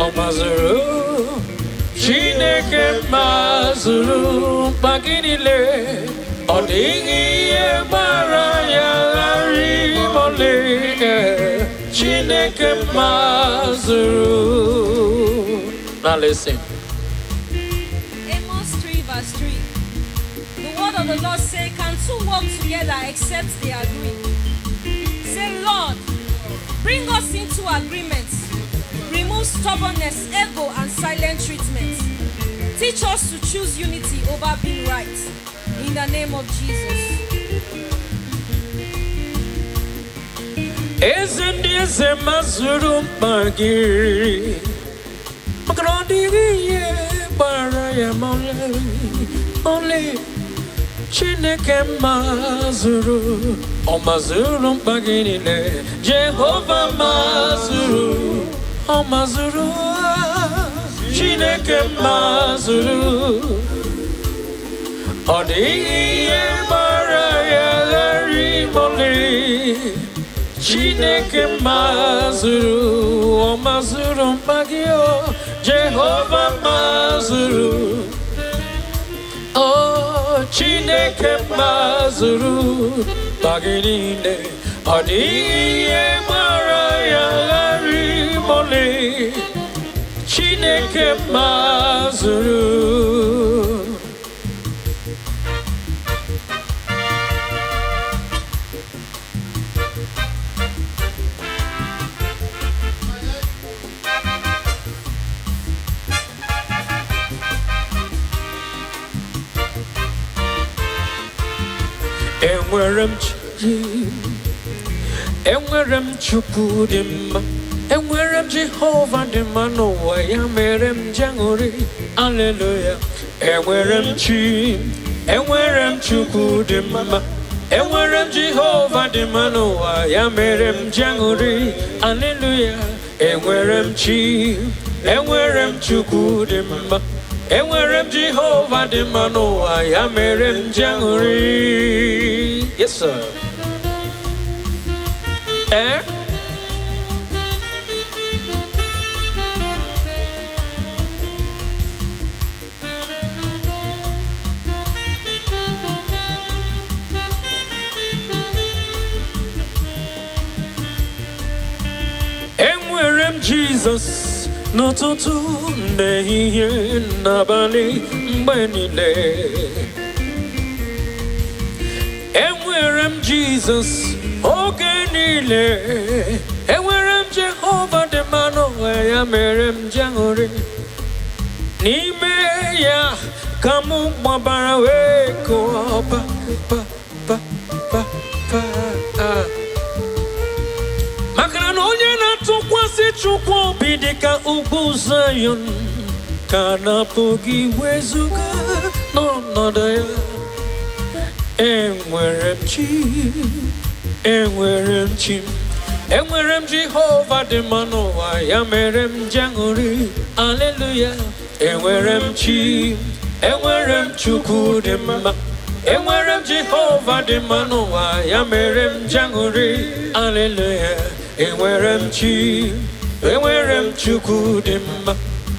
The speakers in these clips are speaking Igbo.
Ọ mazuru. Chineke mazuru mkpa gị niile. Ọ dịghị ihe gbara ya gharị ma ọlị. Chineke mazuru. Now listen. Amos 3 verse 3. The word of the Lord say, "Can two work together except they agree?" Say, "Lord, bring us into agreement. Remove stubbornness, ego, and silent treatment. Teach us to choose unity over being right. In the name of Jesus." Eze ndị eze mazuru mkpa gị, maka na ọ dịghị ihe gbara ya ma ọlị ọlị. Chineke mazuru, ọ mazuru mkpa gị niile. Jehova mazuru, ọ mazuru. Chineke mazuru, ọ dịghị ihe gbara ya ghara ịmọlị. Chineke mazuru, ọ mazuru mkpa gị o. Jehova mazuru o. Chineke mazuru mkpa gị niile. Ọ dịghị ihe gbara ya ghara ịmọlị. Chineke mazuru. Enwere m chi, enwere m Chukwu dị mma, enwere m Jehova dị mma n'ụwa, ya mere m ji aṅụrị, aleluya. Enwere m chi, enwere m Chukwu dị mma, enwere m Jehova dị mma n'ụwa, ya mere m ji aṅụrị, aleluya. Enwere m chi, enwere m Chukwu dị mma, enwere m Jehova dị mma n'ụwa, ya mere m ji aṅụrị. Yes, sir. Eh? Enwere m Jizọs n'ụtụtụ, n'ehihie, n'abalị, mgbe niile. Enwere m Jizọs oge niile. Enwere m Jehova dị mma n'ụwa, ya mere m ji aṅụrị. N'ime ya ka m gbabara wee kụọ pa pa pa pa pa ah. Maka na onye na-atụkwasị Chukwu obi dị ka ugwu Zayọn ka na-apụghị wezuga n'ọnọdụ ya. Enwere m chi, enwere m chi, enwere m Jehova dị mma n'ụwa, ya mere m ji aṅụrị, aleluya. Enwere m chi, enwere m Chukwu dị mma, enwere m Jehova dị mma n'ụwa, ya mere m ji aṅụrị, aleluya. Enwere m chi, enwere m Chukwu dị mma,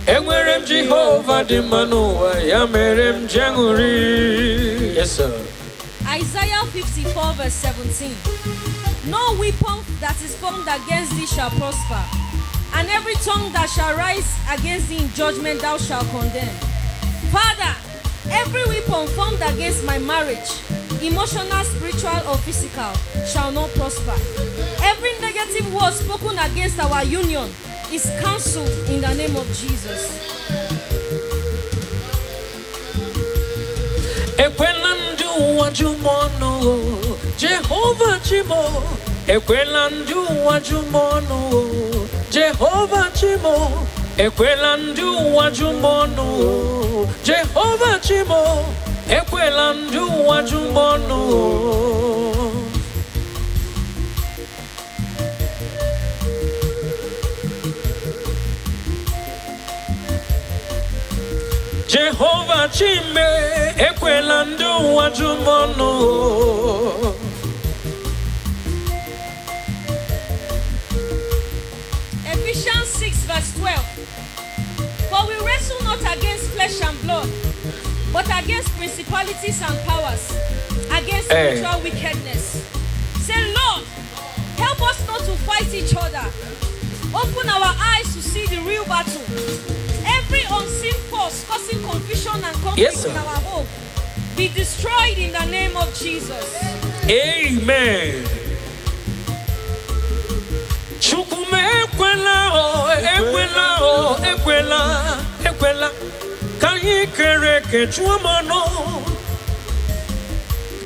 enwere m Jehova dị mma n'ụwa, ya mere m ji aṅụrị. Yes, sir. Isaiah 54, verse 17. No weapon that is formed against thee shall prosper, and every tongue that shall rise against thee in judgment thou shalt condemn. Father, every weapon formed against my marriage, emotional, spiritual, or physical, shall not prosper. Every negative word spoken against our union is cancelled in the name of Jesus. Ekwela ndị ụwa jụ m ọnụ o, Jehova Chi m o. Ekwela ndị ụwa jụ m ọnụ o, Jehova Chi m o. Ekwela ndị ụwa jụ m ọnụ o, Jehova Chi m o. Ekwela ndị ụwa jụ m ọnụ o. Jehova Chi m e, ekwela ndị ụwa jụ m ọnụ o. Ephesians 6, verse 12. For we wrestle not against flesh and blood, but against principalities and powers, against Eh. spiritual wickedness. Say, Lord, help us not to fight each other. Open our eyes to see the real battle. Every unseen force causing confusion and conflict Yes, sir. In our home be destroyed in the name of Jesus. Amen. Chukwu m, ekwela o, ekwela o, ekwela, ekwela ka anyị kere eke jụọ m ọnụ,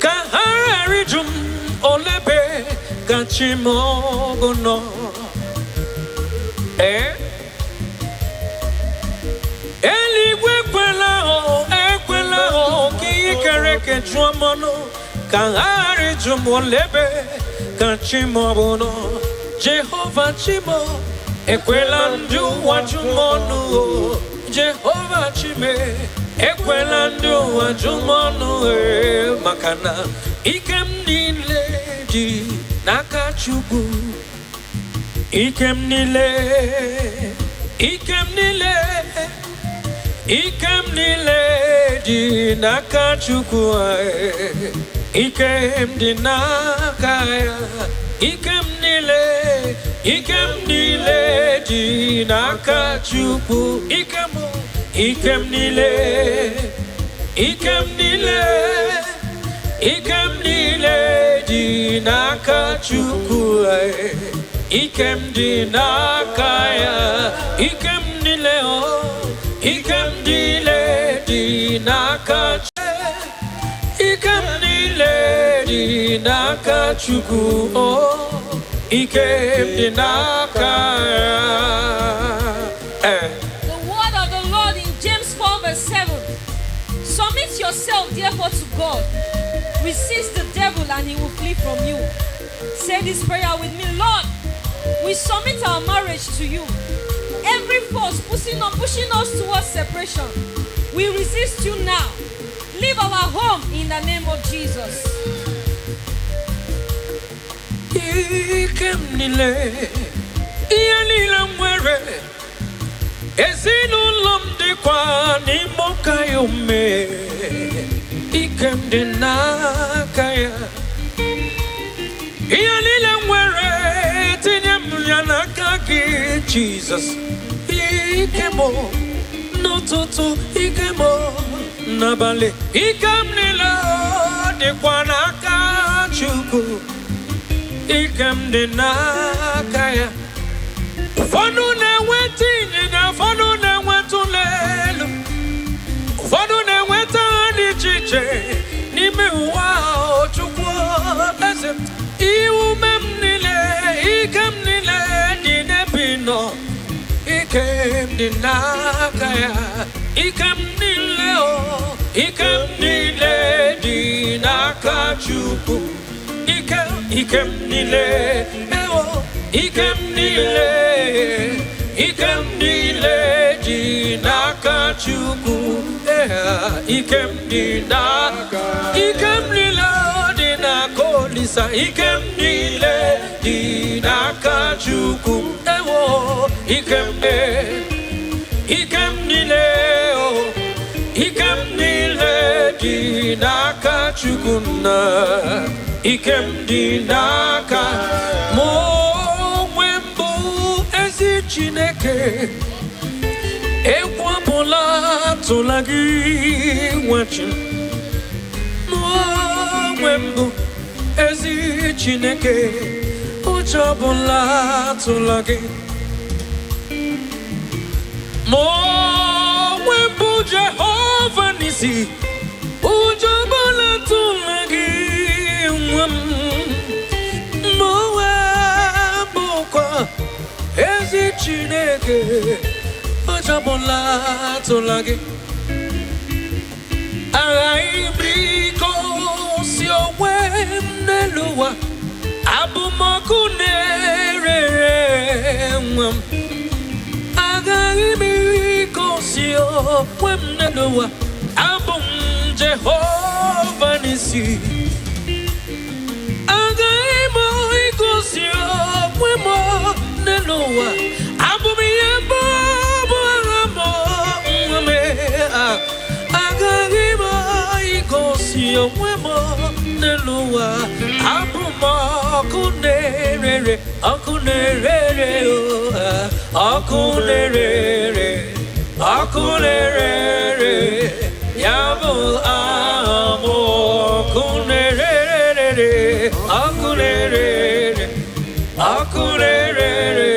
ka ha ghara ịjụ m olebe ka chi m ọgụ nọ. Ee, eluigwe, ekwela o, ekwela o, ka ihe kere eke jụọ m ọnụ, ka ha ghara ịjụ m olebe ka chi m ọ bụ nọ. Jehova chi m, ekwela ndị ụwa jụ m ọnụ o. Jehova chi m, ekwela ndị ụwa jụ m ọnụ e, maka na ike m niile dị n'aka Chukwu. Ike m niile, ike m niile, ike m niile dị n'aka Chukwu anyị. Ike m dị n'aka ya. Ike m niile, ike m niile dị n'aka Chukwu. Ike m, ike m niile, ike m niile, ike m niile dị n'aka Chukwu anyị. Ike m dị n'aka ya. Ike m niile o, ike m niile dị n'aka ike m niile dị n'aka Chukwu o. Ike m dị n'aka ya. Eh. The word of the Lord in James 4, verse 7. Submit yourself therefore to God. Resist the devil and he will flee from you. Say this prayer with me. Lord, we submit our marriage to you. Every force pushing us towards separation, we resist you now. Leave our home in the name of Jesus. Ike m niile, ihe niile m nwere, ezinụlọ m dịkwa n'ime ụka ya ome. Ike m dị n'aka ya. Ihe niile m nwere, tinye m ya n'aka gị, Jizọs. Ike m n'ụtụtụ, ike m n'abalị, ike m niile dịkwa n'aka Chukwu. Ike m dị n'aka ya. Ụfọdụ na-enweta ịnyịnya, ụfọdụ na-enweta ụlọ elu, ụfọdụ na-enweta ha dị iche iche n'ime ụwa ahụ. Chukwu eze m, ume m niile, ike m niile dị n'ebe ị nọ. Ike m dị n'aka ya. Ike m niile o, ike m niile dị n'aka Chukwu. Ike, ike m niile, ewo, ike m niile, ike m niile dị n'aka Chukwu. Eh, ike m dị n'aka, ike m niile dị n'aka Olisa. Ike m niile dị n'aka Chukwu. Ewo, ike m, ike m niile o, ike m niile dị n'aka Chukwu nna. Ike m dị n'aka mụ onwe m bụ ezi Chineke. Egwu ọbụla atụla gị, nwa chi m. Mụ onwe m bụ ezi Chineke. Ụjọ ọbụla atụla gị. Mụ onwe m bụ Jehova nisi. Ụjọ ọbụla atụla gị, nwa m. Mụ onwe m bụkwa ezi Chineke. Ụjọ ọbụla atụla gị. Aghaghị m igosi onwe m n'elu ụwa. Abụ m ọkụ na-ere ere, nwa m. Agaghị m igosi onwe m n'elu ụwa. Abụ m Jehova nisi. Agaghị m igosi onwe m n'elu ụwa. Abụ m ihe bụ bụ aha m. onwe m n'elu ụwa. Abụ m ọkụ na-erere, ọkụ na-erere o, ọkụ na-erere, ọkụ na-erere. Ya bụ aha m, ọkụ na-erere, ọkụ na-erere, ọkụ na-erere.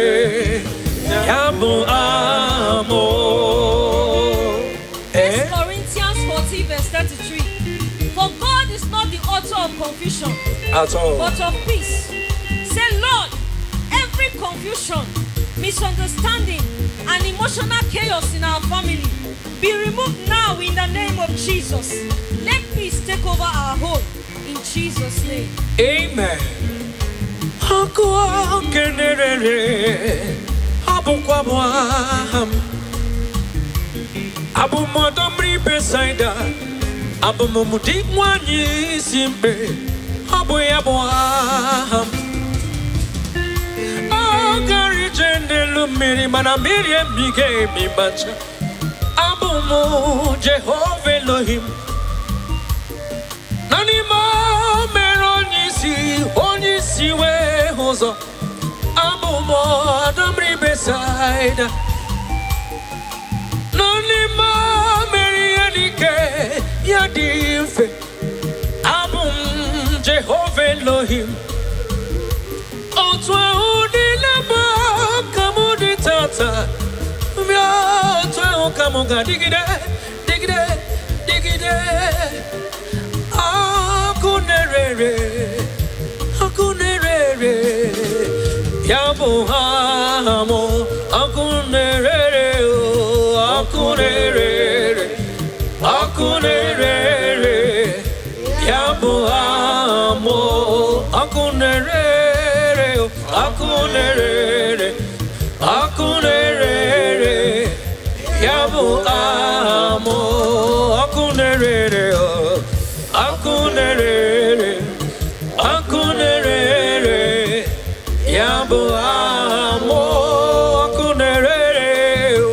Ya bụ aha m. 1 Corinthians 14, verse 33. For God is not the author of confusion, At all. but of peace. Say, Lord, every confusion, misunderstanding, and emotional chaos in our family be removed now in the name of Jesus. Let peace take over our home in Jesus' name. Amen. Ọkụ nke na-erere abụkwa m aha m. Abụ m ọdọ mmiri Besaida. Abụ m di nwanyị isi mkpe. Ọ bụ ya bụ aha m. Ọ gara ije n'elu mmiri, mana mmiri emighị emi macha. Abụ m Jehova Elohim. Na n'ime o mere onye isi wee hụ ụzọ. Abụ m ọdọ mmiri Besaida. Na n'ime o mere ihe dị ike ya dị mfe. Abụ m Jehova Elohim. Otu ahụ niile bụ ka mụ dị tata bịa, otu ahụ ka mụ ga-adịgide, dịgide, dịgide. Ọkụ na-erere, ọkụ na-erere, ya bụ aha m. Ọkụ na-erere o, ọkụ na-erere, ọkụ na-erere, ya bụ aha m. Ọkụ na-erere o, ọkụ na-erere, ọkụ na-erere, ya bụ aha m. Ọkụ na-erere o, ọkụ na-erere, ọkụ na-erere, ya bụ aha m. Ọkụ na-erere o,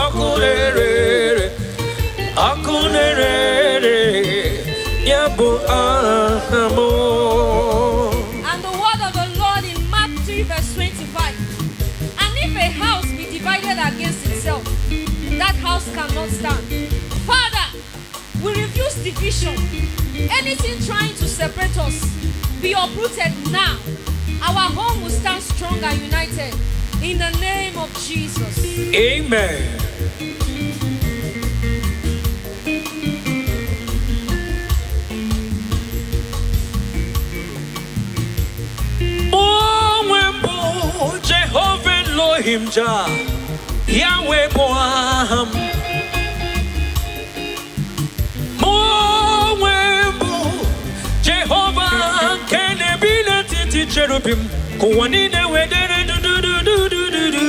ọkụ na-erere, ọkụ na-erere, ya bụ aha m. And the word of the Lord in Mark 3, verse 25. And if a house be divided against itself, that house cannot stand. Father, we refuse division. Anything trying to separate us, be uprooted now. Our home will stand strong and united. In the name of Jesus. Amen. Mụ onwe m bụ Jehova Elohim Ja, Yahweh bụ aha m. Mụ onwe m bụ Jehova nke na-ebi n'etiti cherubim, ka ụwa niile wee dere dudududududu.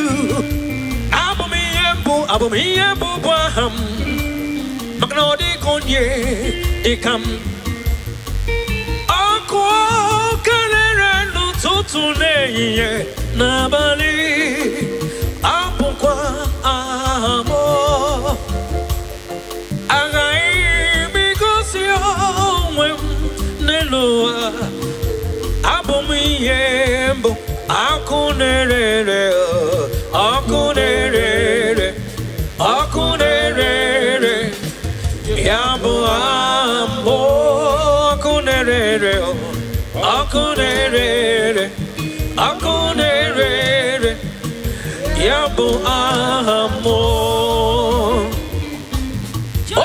Abụ m ihe mbụ, abụ m ihe mbụ bụ aha m, maka na ọ dịghị onye dịka m. Ọkụ kelere n'ụtụtụ, n'ehihie, n'abalị, abụkwa aha m. Aghaghị m igosi onwe m n'elu ụwa. Abụ m ihe mbụ, ọkụ na-erere, ọkụ na-erere, ọkụ na-erere, ya bụ aha m. Ọkụ na-erere, ọkụ na-erere, ọkụ na-erere, ya bụ aha m.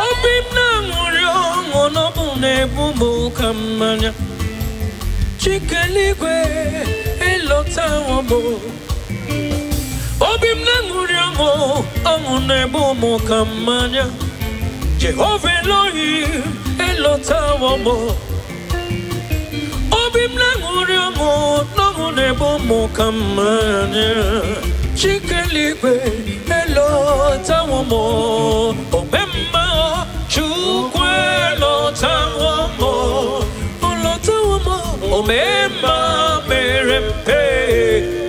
Obi m na-aṅụrị ọṅụ n'ọbụ na-ebu m ka mmanya. Chikeligwe elọtawo m. Obi m na-aṅụrị ọṅụ, ọṅụ na-ebu m ka mmanya. Jehova Elohim elọtawo m. Obi m na-aṅụrị ọṅụ n'ọṅụ na-ebu m ka mmanya. Chikeligwe elọtawo m. Omemma Chukwu elọtawo m, olọtawo m. Omemma mere mpe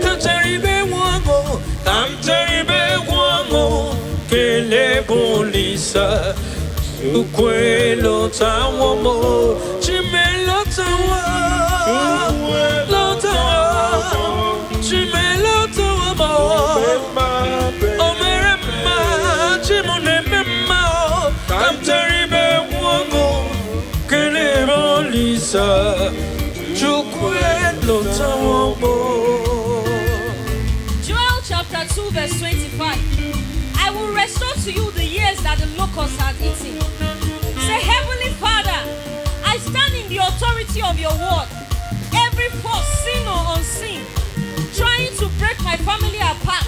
ka m tere ibe egwu ọṅụ, ka m tere ibe egwu ọṅụ, kelee bụ Olisa. Chukwu elotawo m, Chi m elotawo, lotawo, Chi m elotawo m. O mere mma, Chi m na-eme mma, ka m tere ibe egwu ọṅụ, kelee Olisa, Chukwu elotawo m. Joel chapter 2, verse 25. I will restore to you the years that the locusts had eaten. Say, Heavenly Father, I stand in the authority of your word. Every force, seen or unseen, trying to break my family apart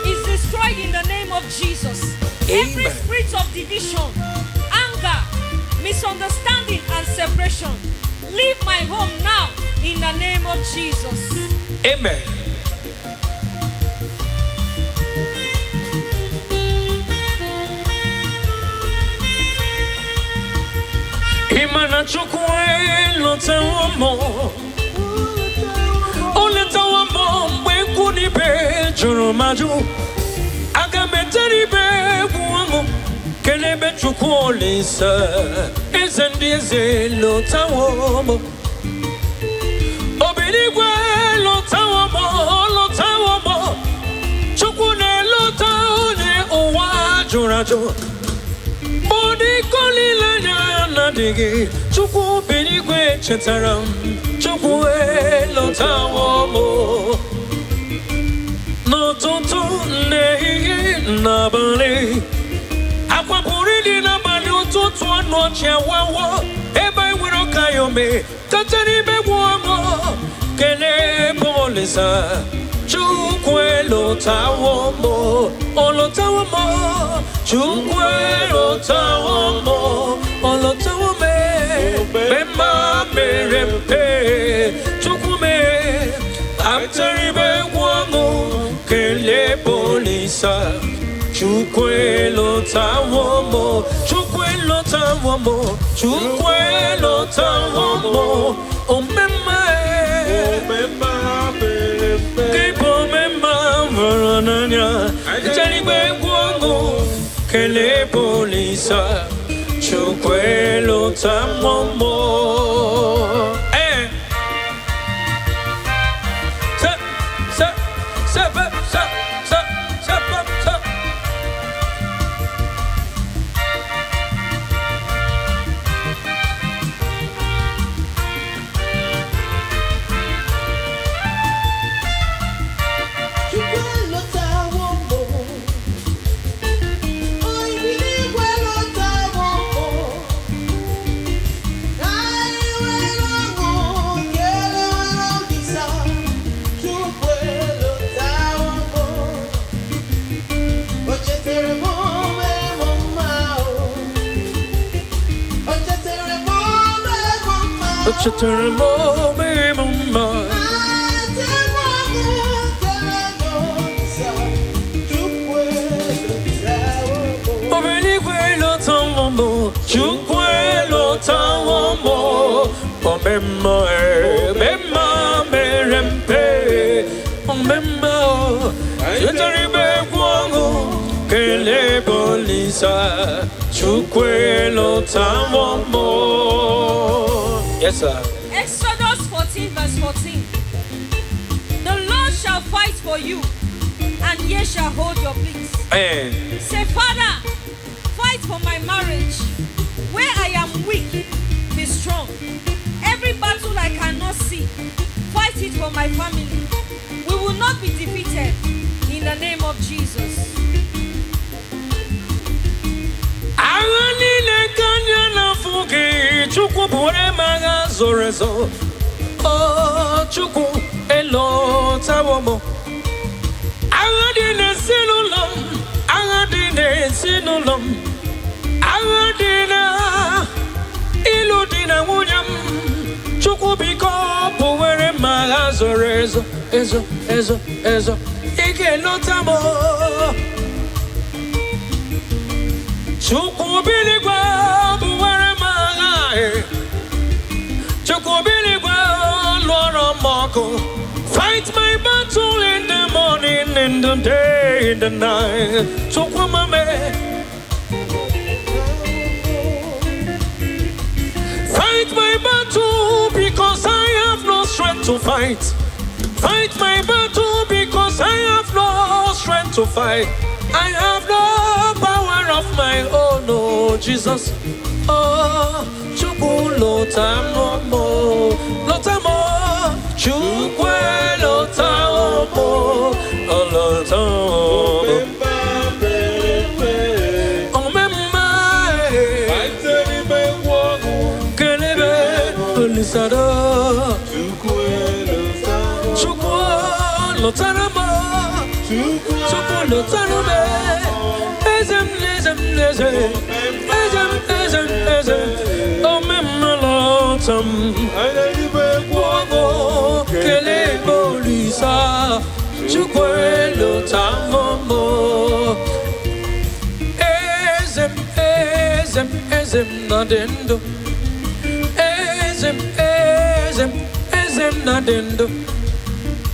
is destroyed in the name of Jesus. Every Amen. Spirit of division, anger, misunderstanding, and separation, leave my home now in the name of Jesus. Amen. Ị ma na Chukwu elotawo m, o letawo m mgbe ikwu na ibe jụrụ m ajụ. Aga m etere ibe egwu ọṅụ, kelebe Chukwu Olisa, eze ndị eze lotawo m. Obiligwe lotawo m, lotawo m. Chukwu na-elota onye ụwa jụrụ ajụ. Bọdịko olileanya na-adịghị, Chukwu biligwe chetara m, Chukwu elotawo m. N'ụtụtụ, n'ehihie, n'abalị, akwa pụrụ ịdị n'abalị, ụtụtụ ọnụ ọchị awawo. Ebe e nwere ọka ya ome tete n'ime egwu ọṅụ, kelee bụ Olisa, Chukwu elotawo m, olotawo m, Chukwu elotawo m, olotawo m, mma mere mpe, Chukwu mee amtere ibe egwu ọṅụ, kelee bụ Olisa, Chukwu elotawo m, Chukwu elotawo m, Chukwu elotawo m, omemma gị bụ omemma hụrụ n'anya, chere igbe egwu ọṅụ, kelee bụ Olisa, Chukwu elotawo m. Ee. Se, se, se, se, se, se, se, se. Chukwu elotawo m, Oyibiligwe lotawo m, anyị nwere ọṅụ kelewere Olisa, Chukwu elotawo m, o chetara m mere m mma o, o chetara m mere m mma. O chetara m ome m mma. Anyị ọṅụ kelere Olisa, Chukwu elotawo m. Obiligwe lotawo m, Chukwu elotawo m, omemma ememma mere mpe, omemma chetara ibe egwu ọṅụ, kelee bụ Olisa, Chukwu elotawo m. Yes, sir. Exodus 14, verse 14. The Lord shall fight for you, and ye shall hold your peace. Say, Father, fight for my marriage. Where I am weak, be strong. Every battle I cannot see, fight it for my family. We will not be defeated in the name of Jesus. Agha niile ka anya na-afụ gị, Chukwu bụrụ m agha zoro ezo. O Chukwu elotawo m. Agha dị n'ezinụlọ m, agha dị n'ezinụlọ m, agha dị na ịlụ di na nwunye m, Chukwu biko bụwere m agha zoro ezo, ezo, ezo, ezo. Ị ga-elota m. Chukwu biligwe bụwere m agha e. Chukwu biligwe lụọrọ m ọgụ. Fight my battle in the morning, in the day, in the night. Chukwu mame. my battle because I have no strength to fight. Fight my battle because I have no strength to fight. I have no power of my own, oh Jesus. Oh, Chukwu lota mo, lota mo, Chukwu lota mo, oh, lota mo. Omemma, kelebe, olisado. Chukwu lotara mo, Chukwu lotara me. Eze m, eze m, eze, eze m, eze m, eze, omemma lota m. Wogo kelebe olisa, Chukwu lota mo. Eze m, eze m, eze m na dị ndụ. Eze m, eze m, eze m na dị ndụ.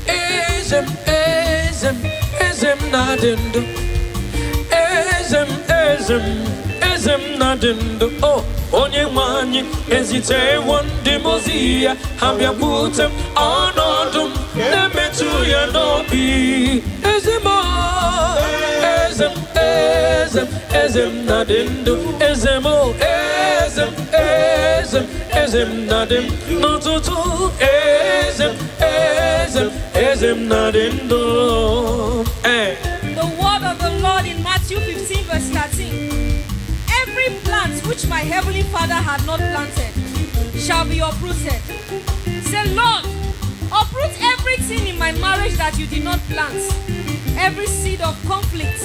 Eze m, eze m, eze m na dị ndụ. Eze m, eze m, eze m na dị ndụ. O, onye nwe anyị ezitewo ndị mmụọ ozi ya, ha bịakwute m, ọnọdụ m na-emetụ ya n'obi. Eze m, o, eze m, eze m, eze m na dị ndụ. Eze m, o, eze m, eze m, eze m na dị ndụ. N'ụtụtụ, eze m, eze m, eze m na dị ndụ. Eh. The word of the Lord in Matthew 15, verse 13. "Every plant which my heavenly Father had not planted shall be uprooted." Say, "Lord, uproot everything in my marriage that you did not plant. Every seed of conflict,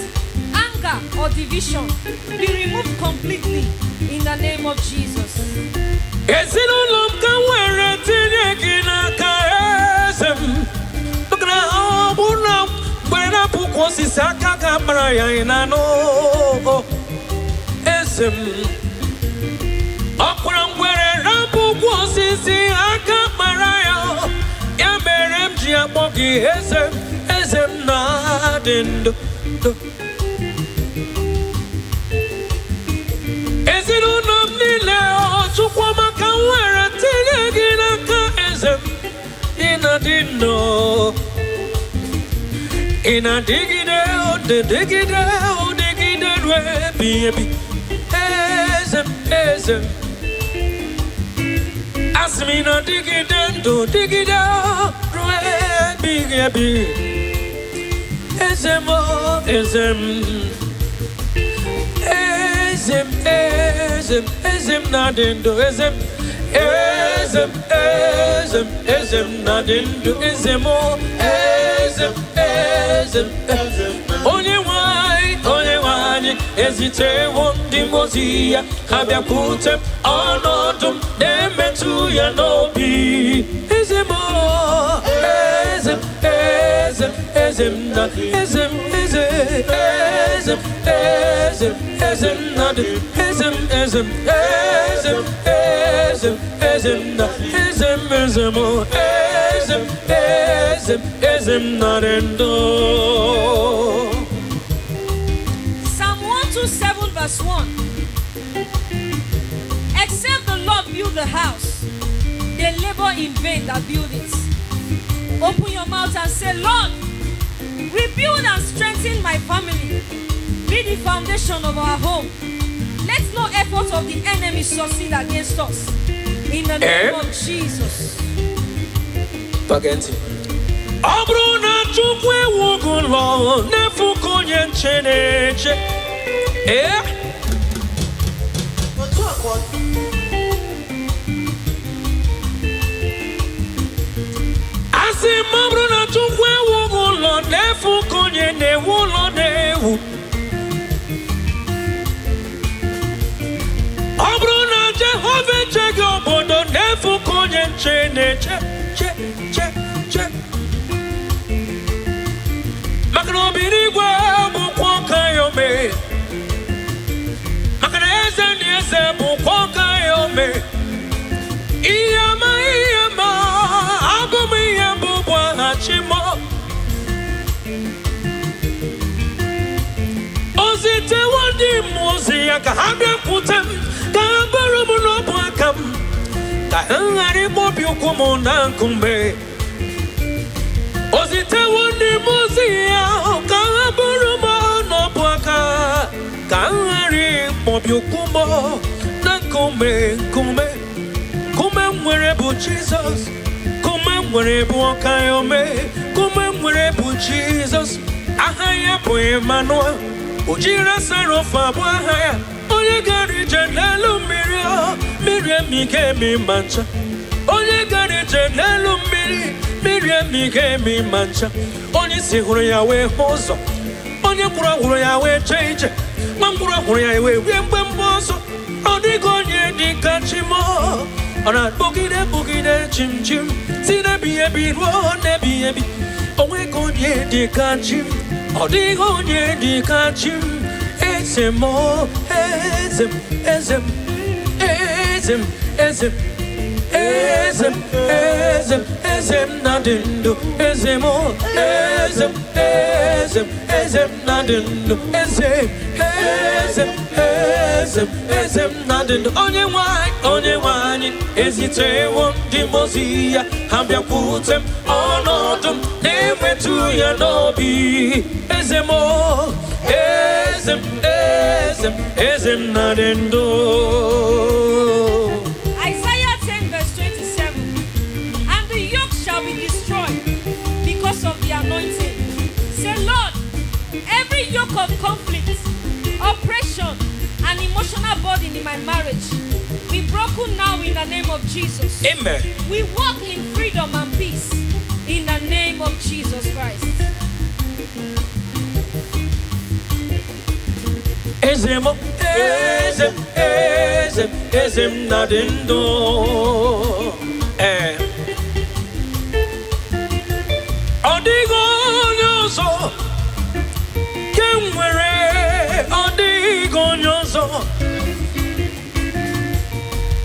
anger, or division be removed completely in the name of Jesus." Ezinụlọ m ka nwere tinye gị n'aka eze m, maka na ọ bụrụ na mgbe na-apụkwa osisi aka ga-akpara ya. Ị na-anụ eze m, ọkwara ngwere rapụ ụkwụ osisi aka kpara ya. Ya mere m ji akpọ gị eze m, eze m na-adị ndụ ndụ. Ezinụlọ m niile, ọ Chukwuma ka m nwere tinye gị n'aka eze m. Ị na-adị ndụ, ị na-adịgide, dịgide, dịgide ruo ebighị ebi. Eze m, eze m, asị m, ị na-adịgide ndụ, dịgide ruo ebighị ebi. Eze m, o, eze m, eze m, eze m, eze m na-adị ndụ. Eze m, eze m, eze m, eze m na-adị ndụ. Eze m, o, eze m, eze m, eze m. Onye nwe anyị, onye nwe anyị ezitewo ndị mmụọ ozi ya ha bịakwute m, ọnọdụ m na-emetụ ya n'obi. Eze m, o, eze m, eze m, eze m na eze m, eze, eze m, eze m, eze m na dị eze m, eze m, eze m, eze m, eze m na eze m, eze m, o, eze m, eze m, eze m na dị ndụ. Psalm 127, verse 1. "Except the Lord build the house, they labor in vain that build it." Open your mouth and say, "Lord, rebuild and strengthen my family. Be the foundation of our home. Let no effort of the enemy succeed against us. In the name Eh? of Jesus." Gee ntị. Ọ bụrụ na Chukwu ewughị ụlọ, n'efu ka onye nche na-eche. Ee. Otu a ka ọ dị. Asị m, ọ bụrụ na Chukwu ewughị ụlọ, n'efu ka onye na-ewu ụlọ na-ewu. Ọ bụrụ na Jehova echeghị obodo, n'efu ka onye nche na-eche, che, che, che. Maka na obirigwe bụkwa ọka ya ome, maka na eze na eze bụkwa ọka ya ome. Ihe ọma, ihe ọma, abụ m ihe mbụ bụ aha Chimo. O zitewo ndị mmụọ ozi ya ka ha bịakwute m, ka ha bụrụ m n'ọbụ aka m. Ka m ghara ịkpọbi ụkwụ m na nkume. O zitewo ndị mmụọ ozi ya ka ha bụrụ m n'ọbụ aka, ka m ghara ịkpọbi ụkwụ m na nkume. Nkume, nkume m nwere bụ Jizọs. Nkume m nwere bụ ọka ya ome. Nkume m nwere bụ Jizọs. Aha ya bụ Emmanuel. Ojira Sarofa bụ aha ya. Onye gara ije n'elu mmiri, ọ mmiri emighị emi ma ncha. Onye gara ije n'elu mmiri, mmiri emighị emi ma ncha. Onye isi hụrụ ya wee hụ ụzọ. Onye ngwụrọ hụrụ ya wee jee ije. Nwa ngwụrọ hụrụ ya wee rie mgbe mgbe ọzọ. Ọ dịghị onye dị ka chi m. Ọ na-akpọgide kpọgide chim chim si n'ebighị ebi ruo n'ebighị ebi. Onweghị onye dị ka chi m. Ọ dịghị onye dị ka chi m. Eze m, eze m, eze m, eze m, eze m, eze m, eze m, eze m na-adị ndụ. Eze m, eze m, eze m, eze m na-adị ndụ. Eze m, eze m, eze m, eze m na-adị ndụ. Onye nwanyị, onye nwanyị ezitewo ndị mmụọ ozi ya, ha bịakwute m ọnọdụ m na-emetụ ya n'obi. Eze m, eze m, eze m, eze m na-adị ndụ. Isaiah 10, verse 27. And the yoke shall be destroyed because of the anointing. Say, "Lord, every yoke of conflict, oppression, and emotional burden in my marriage be broken now in the name of Jesus." Amen. We walk in freedom and peace in the name of Jesus Christ. Eze m, eze m, eze m, eze m na-adị ndụ. Ee, ọ dịghị onye ọzọ ke m nwere. Ọ dịghị onye ọzọ.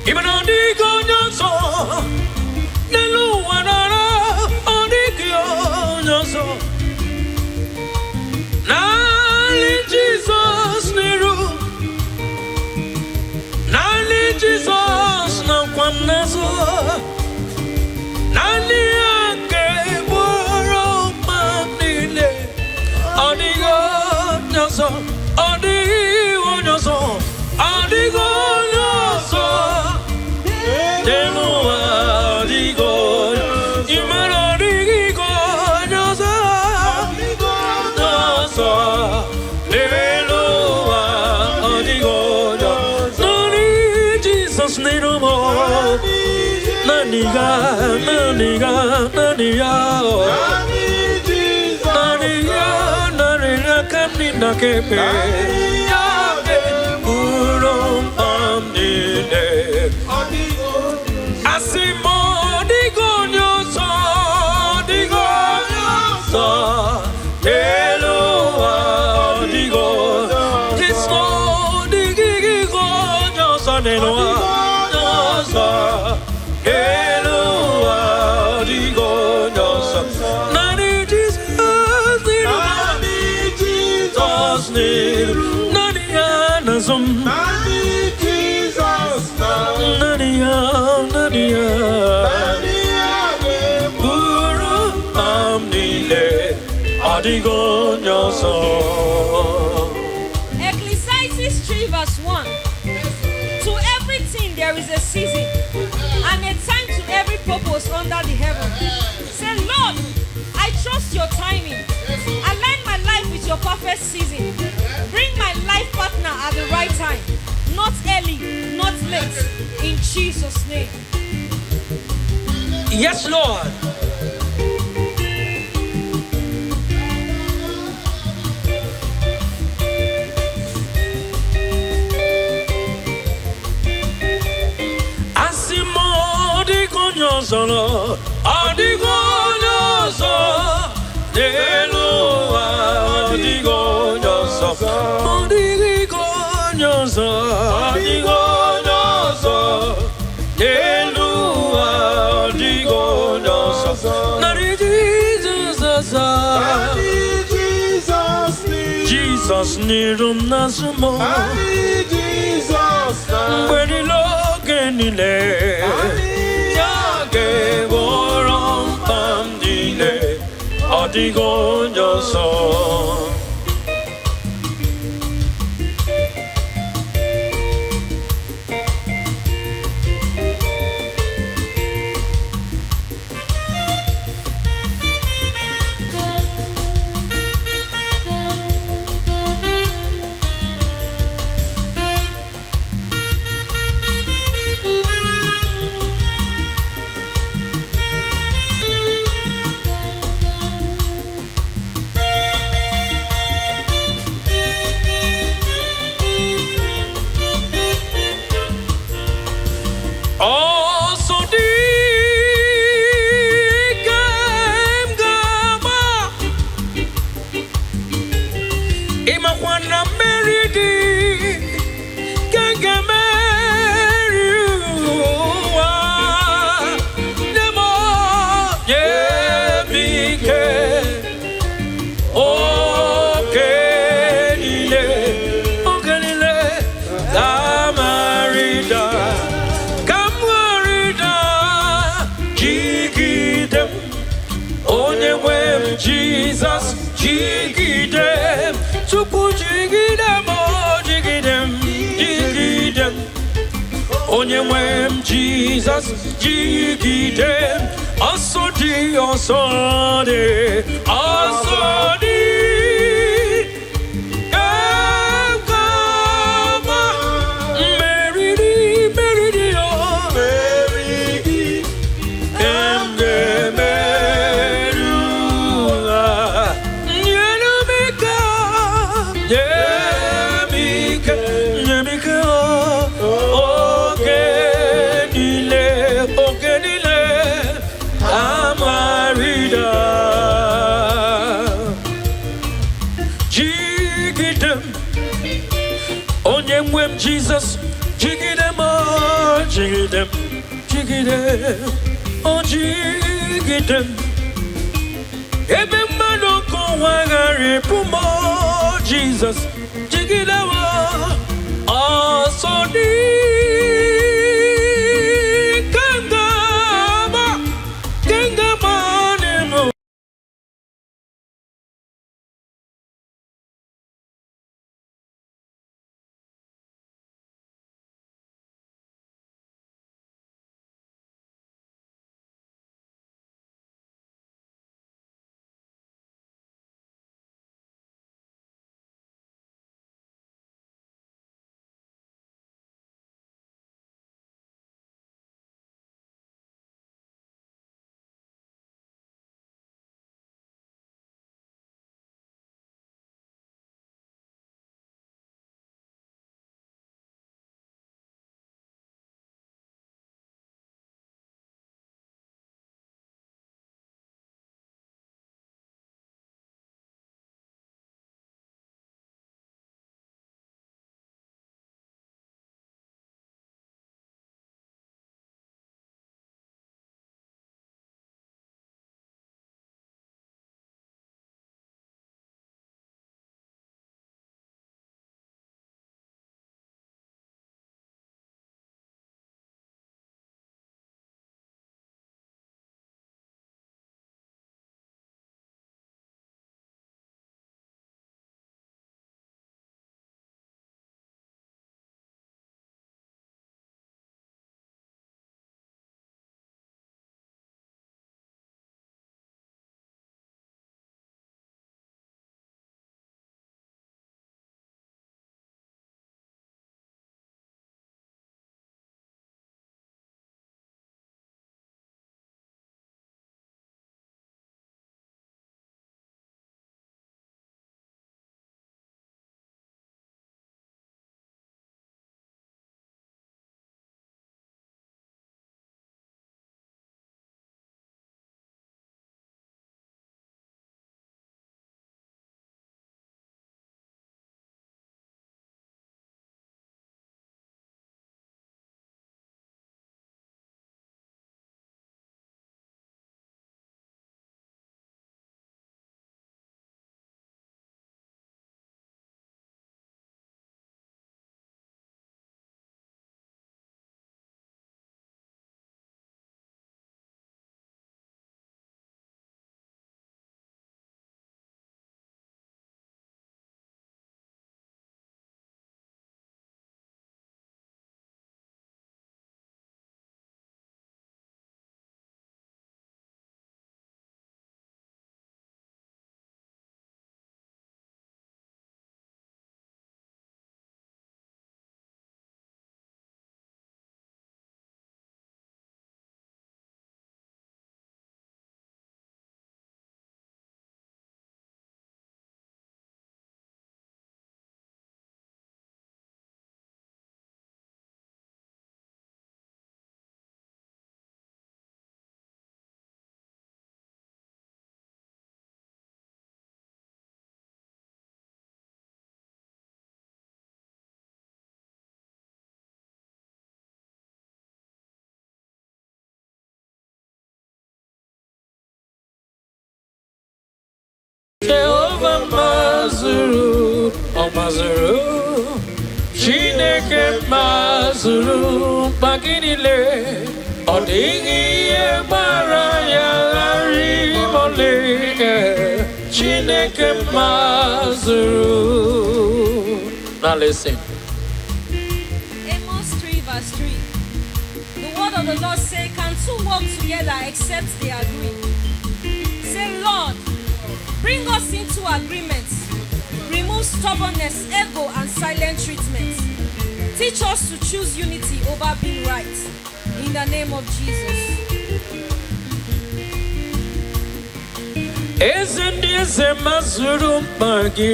Ịma na ọ dịghị onye ọzọ n'elu ụwa nara. Ọ dịghị onye ọzọ. Naanị Jizọs n'iru, naanị Jizọs nakwa m n'azụ. Naanị ya ga-egboro mkpa m niile. Ọ dịghị onye ọzọ. Ọ dịghị onye ọzọ. Ọ dịghị onye ọzọ n'elu ụwa. Ọ dịghị onye. Ị mara ọ dịghị onye ọzọ. Ọzọ n'elu ụwa, ọ dịghị onye ọzọ. Naanị Jizọs n'iru m. Naanị ya, naanị ya, naanị ya. Naanị ya, naanị ya ka m dị na kebe. Ya bụrụ mkpa m niile. Asị m ọ dịghị onye ọzọ, ọ dịghị onye ọzọ n'elu ụwa, ọ dịghị onye. Kristo, ọ dịghị onye ọzọ n'elu ụwa, onye ọzọ n'elu ụwa, ọ dịghị onye ọzọ. Naanị Jizọs n'iru m. Jizọs n'iru, naanị ya n'azụ m. Naanị ya, naanị ya bụrụ mkpa m niile. Ọ dịghị onye ọzọ. Ecclesiastes 3, verse 1. To everything there is a season and a time to every purpose under the heaven. Say, "Lord, I trust your timing. Align my life with your perfect season. Bring my life partner at the right time, not early, not late. In Jesus' name." Yes, Lord. Asị m ọ dịghị onye ọzọ nọ, ọ dịghị onye ọzọ n'elu ụwa, ọ dịghị onye ọzọ, ọ dịghị onye ọzọ, ọ dịghị onye ọzọ n'elu ụwa, ọ dịghị onye ọzọ. Narị Jizọs ọzọ. Jizọs n'iru m, n'azụ m. Mgbe niile oge. Oge niile ya ga-egboro mkpa m niile, ọ dịghị onye ọzọ. Ọsọ dị ike m ga-agba, ịmakwa na mmeri dị ka m ga-emeri ụwa. Nye m, nye m ike oge niile, oge niile ka m rịda, ka m rịda. Jigide m, onye nwe m Jizọs, jigide m. Chukwu jigide m, o jigide m, jigide m. Onye nwe m Jizọs, jigide m. Ọsọ dị, ọsọ dị, ọsọ dị ka m ga-agba. Mmeri dị, mmeri dị, o mmeri dị ka m ga-emeri ụwa. Nyere m ike, nye m ike, nye m ike oge niile, oge niile amarida. Jigide m, onye nwe m Jizọs, jigide m, o jigide m, jigide m, o jigide m. Ebe mmadụ nke ụwa ghara ịbụ m, o Jizọs, jigide m. Ọsọ dị ka m ga-agba, ka m ga-agba n'elu. Mazuru. Chineke mazuru mkpa gị niile. Ọ dịghị ihe gbara ya gharị mọlị. Chineke mazuru. Now listen. Amos 3, verse 3. The word of the Lord say, "Can two work together except they agree?" Say, "Lord, bring us into agreement. Remove stubbornness, ego, and silent treatment. Teach us to choose unity over being right. In the name of Jesus." Eze ndị eze mazuru mkpa gị,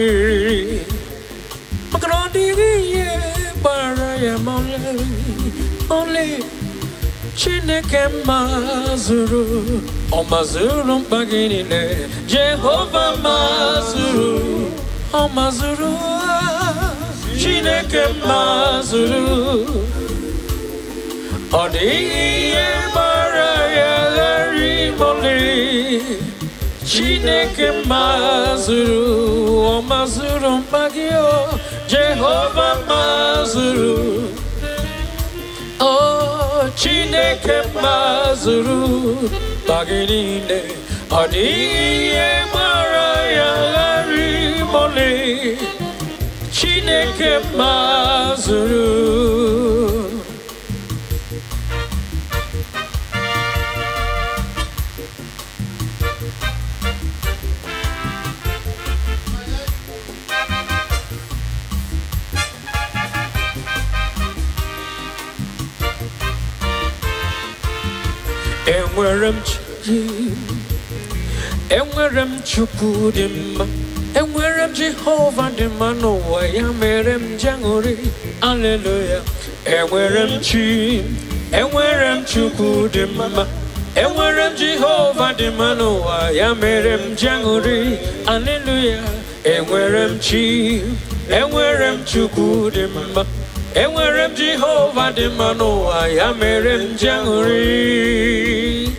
maka na ọ dịghị ihe gbara ya mọlị ọlị. Chineke mazuru, ọ mazuru mkpa gị niile. Jehova mazuru, ọ mazuru. Chineke mazuru, ọ dịghị ihe gbara ya ghara ịmọlị. Chineke mazuru, ọ mazuru mkpa gị o. Jehova mazuru o. Chineke mazuru mkpa gị niile. Ọ dịghị ihe gbara ya ghara ịmọlị. Chineke mazuru. Enwere m Chi, enwere m Chukwu dị mma, enwere m Jehova dị mma n'ụwa, ya mere m ji aṅụrị. Aleluya. Enwere m Chi, enwere m Chukwu dị mma, enwere m Jehova dị mma n'ụwa, ya mere m ji aṅụrị. Aleluya. Enwere m Chi, enwere m Chukwu dị mma, enwere m Jehova dị mma n'ụwa, ya mere m ji aṅụrị.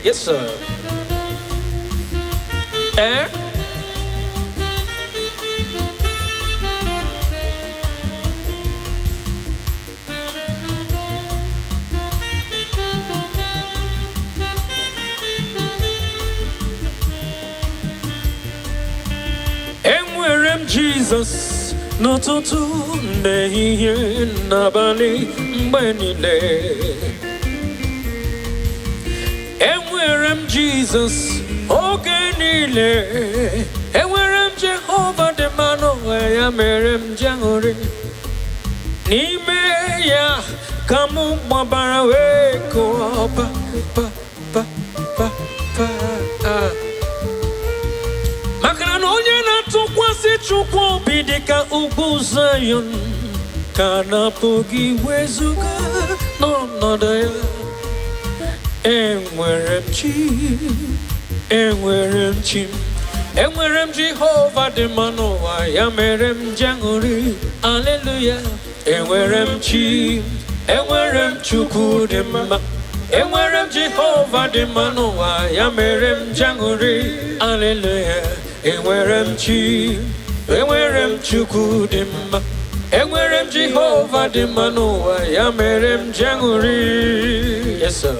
Yes, sir. Eh? Enwere m Jizọs n'ụtụtụ, n'ehihie, n'abalị, mgbe niile. Enwere m Jizọs oge niile. Enwere m Jehova dị mma n'ụwa, ya mere m ji aṅụrị. N'ime ya ka m gbabara wee kụọ pa pa pa pa pa ah. Maka na onye na-atụkwasị Chukwu obi dị ka ugwu Zayọn ka na-apụghị wezuga n'ọnọdụ ya. Enwere m Chi, enwere m Chi, enwere m Jehova dị mma n'ụwa, ya mere m ji aṅụrị. Aleluya. Enwere m Chi, enwere m Chukwu dị mma, enwere m Jehova dị mma n'ụwa, ya mere m ji aṅụrị. Aleluya. Enwere m Chi, enwere m Chukwu dị mma, enwere m Jehova dị mma n'ụwa, ya mere m ji aṅụrị. Yes, sir.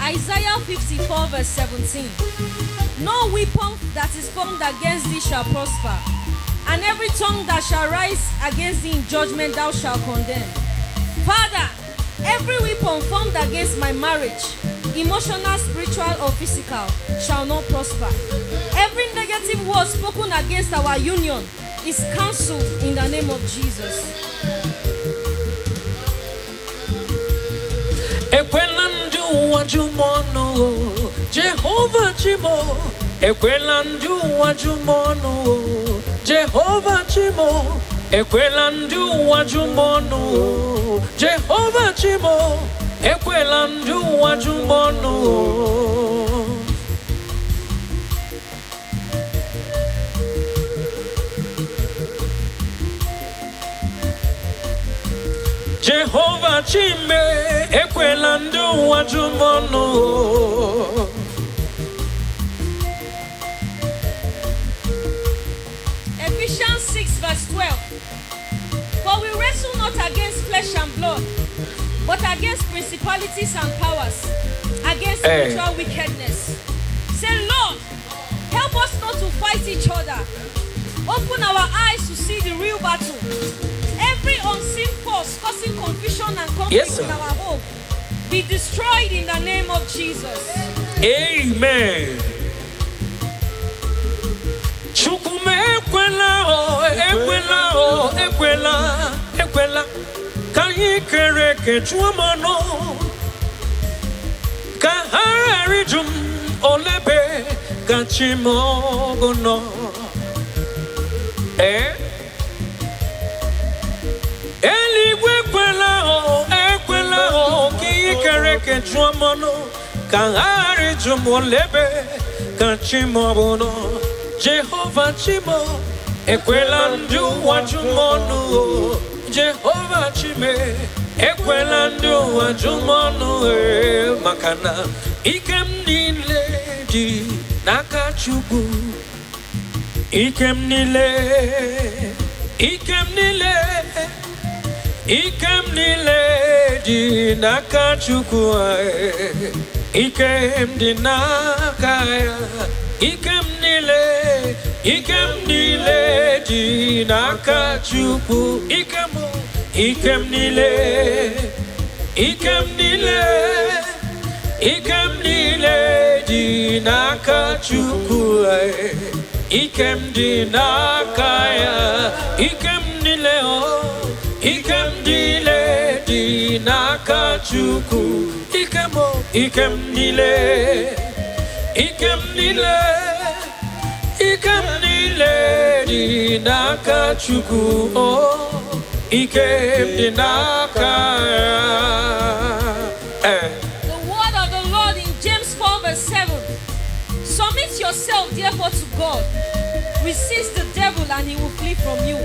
Isaiah 54, verse 17. No weapon that is formed against thee shall prosper, and every tongue that shall rise against thee in judgment thou shalt condemn. Father, every weapon formed against my marriage, emotional, spiritual, or physical, shall not prosper. Every negative word spoken against our union is cancelled in the name of Jesus. Ekwela ndị ụwa jụ m ọnụ o, Jehova Chi m o. Ekwela ndị ụwa jụ m ọnụ o, Jehova Chi m o. Ekwela ndị ụwa jụ m ọnụ o, Jehova Chi m o. Ekwela ndị ụwa jụ m ọnụ o. Jehova Chi m e, ekwela ndị ụwa jụ m ọnụ o. Ephesians 6, verse 12. For we wrestle not against flesh and blood, but against principalities and powers, against Eh. spiritual wickedness. Say, Lord, help us not to fight each other. Open our eyes to see the real battle. Every unseen force causing confusion and conflict Yes, sir. In our home be destroyed in the name of Jesus. Amen. Chukwu m, ekwela o, ekwela o, ekwela, ekwela ka anyị kere eke jụọ m ọnụ, ka ha ghara ịjụ m olebe ka chi m ọgụ nọ. Ee, eluigwe, ekwela o, ekwela o, ka ihe kere eke jụọ m ọnụ, ka ha ghara ịjụ m olebe ka chi m ọ bụ nọ. Jehova chi m, ekwela ndị ụwa jụ m ọnụ o. Jehova chi m, ekwela ndị ụwa jụ m ọnụ e, maka na ike m niile dị n'aka Chukwu. Ike m niile, ike m niile, ike m niile dị n'aka Chukwu anyị. Ike m dị n'aka ya. Ike m niile, ike m niile dị n'aka Chukwu. Ike m, ike m niile, ike m niile, ike m niile dị n'aka Chukwu anyị. Ike m dị n'aka ya. Ike m niile o, ike m niile dị n'aka Chukwu. Ike m o, ike m niile, ike m niile, ike m niile dị n'aka Chukwu o. Ike m dị n'aka ya. Eh. The word of the Lord in James 4, verse 7. Submit yourself therefore to God. Resist the devil and he will flee from you.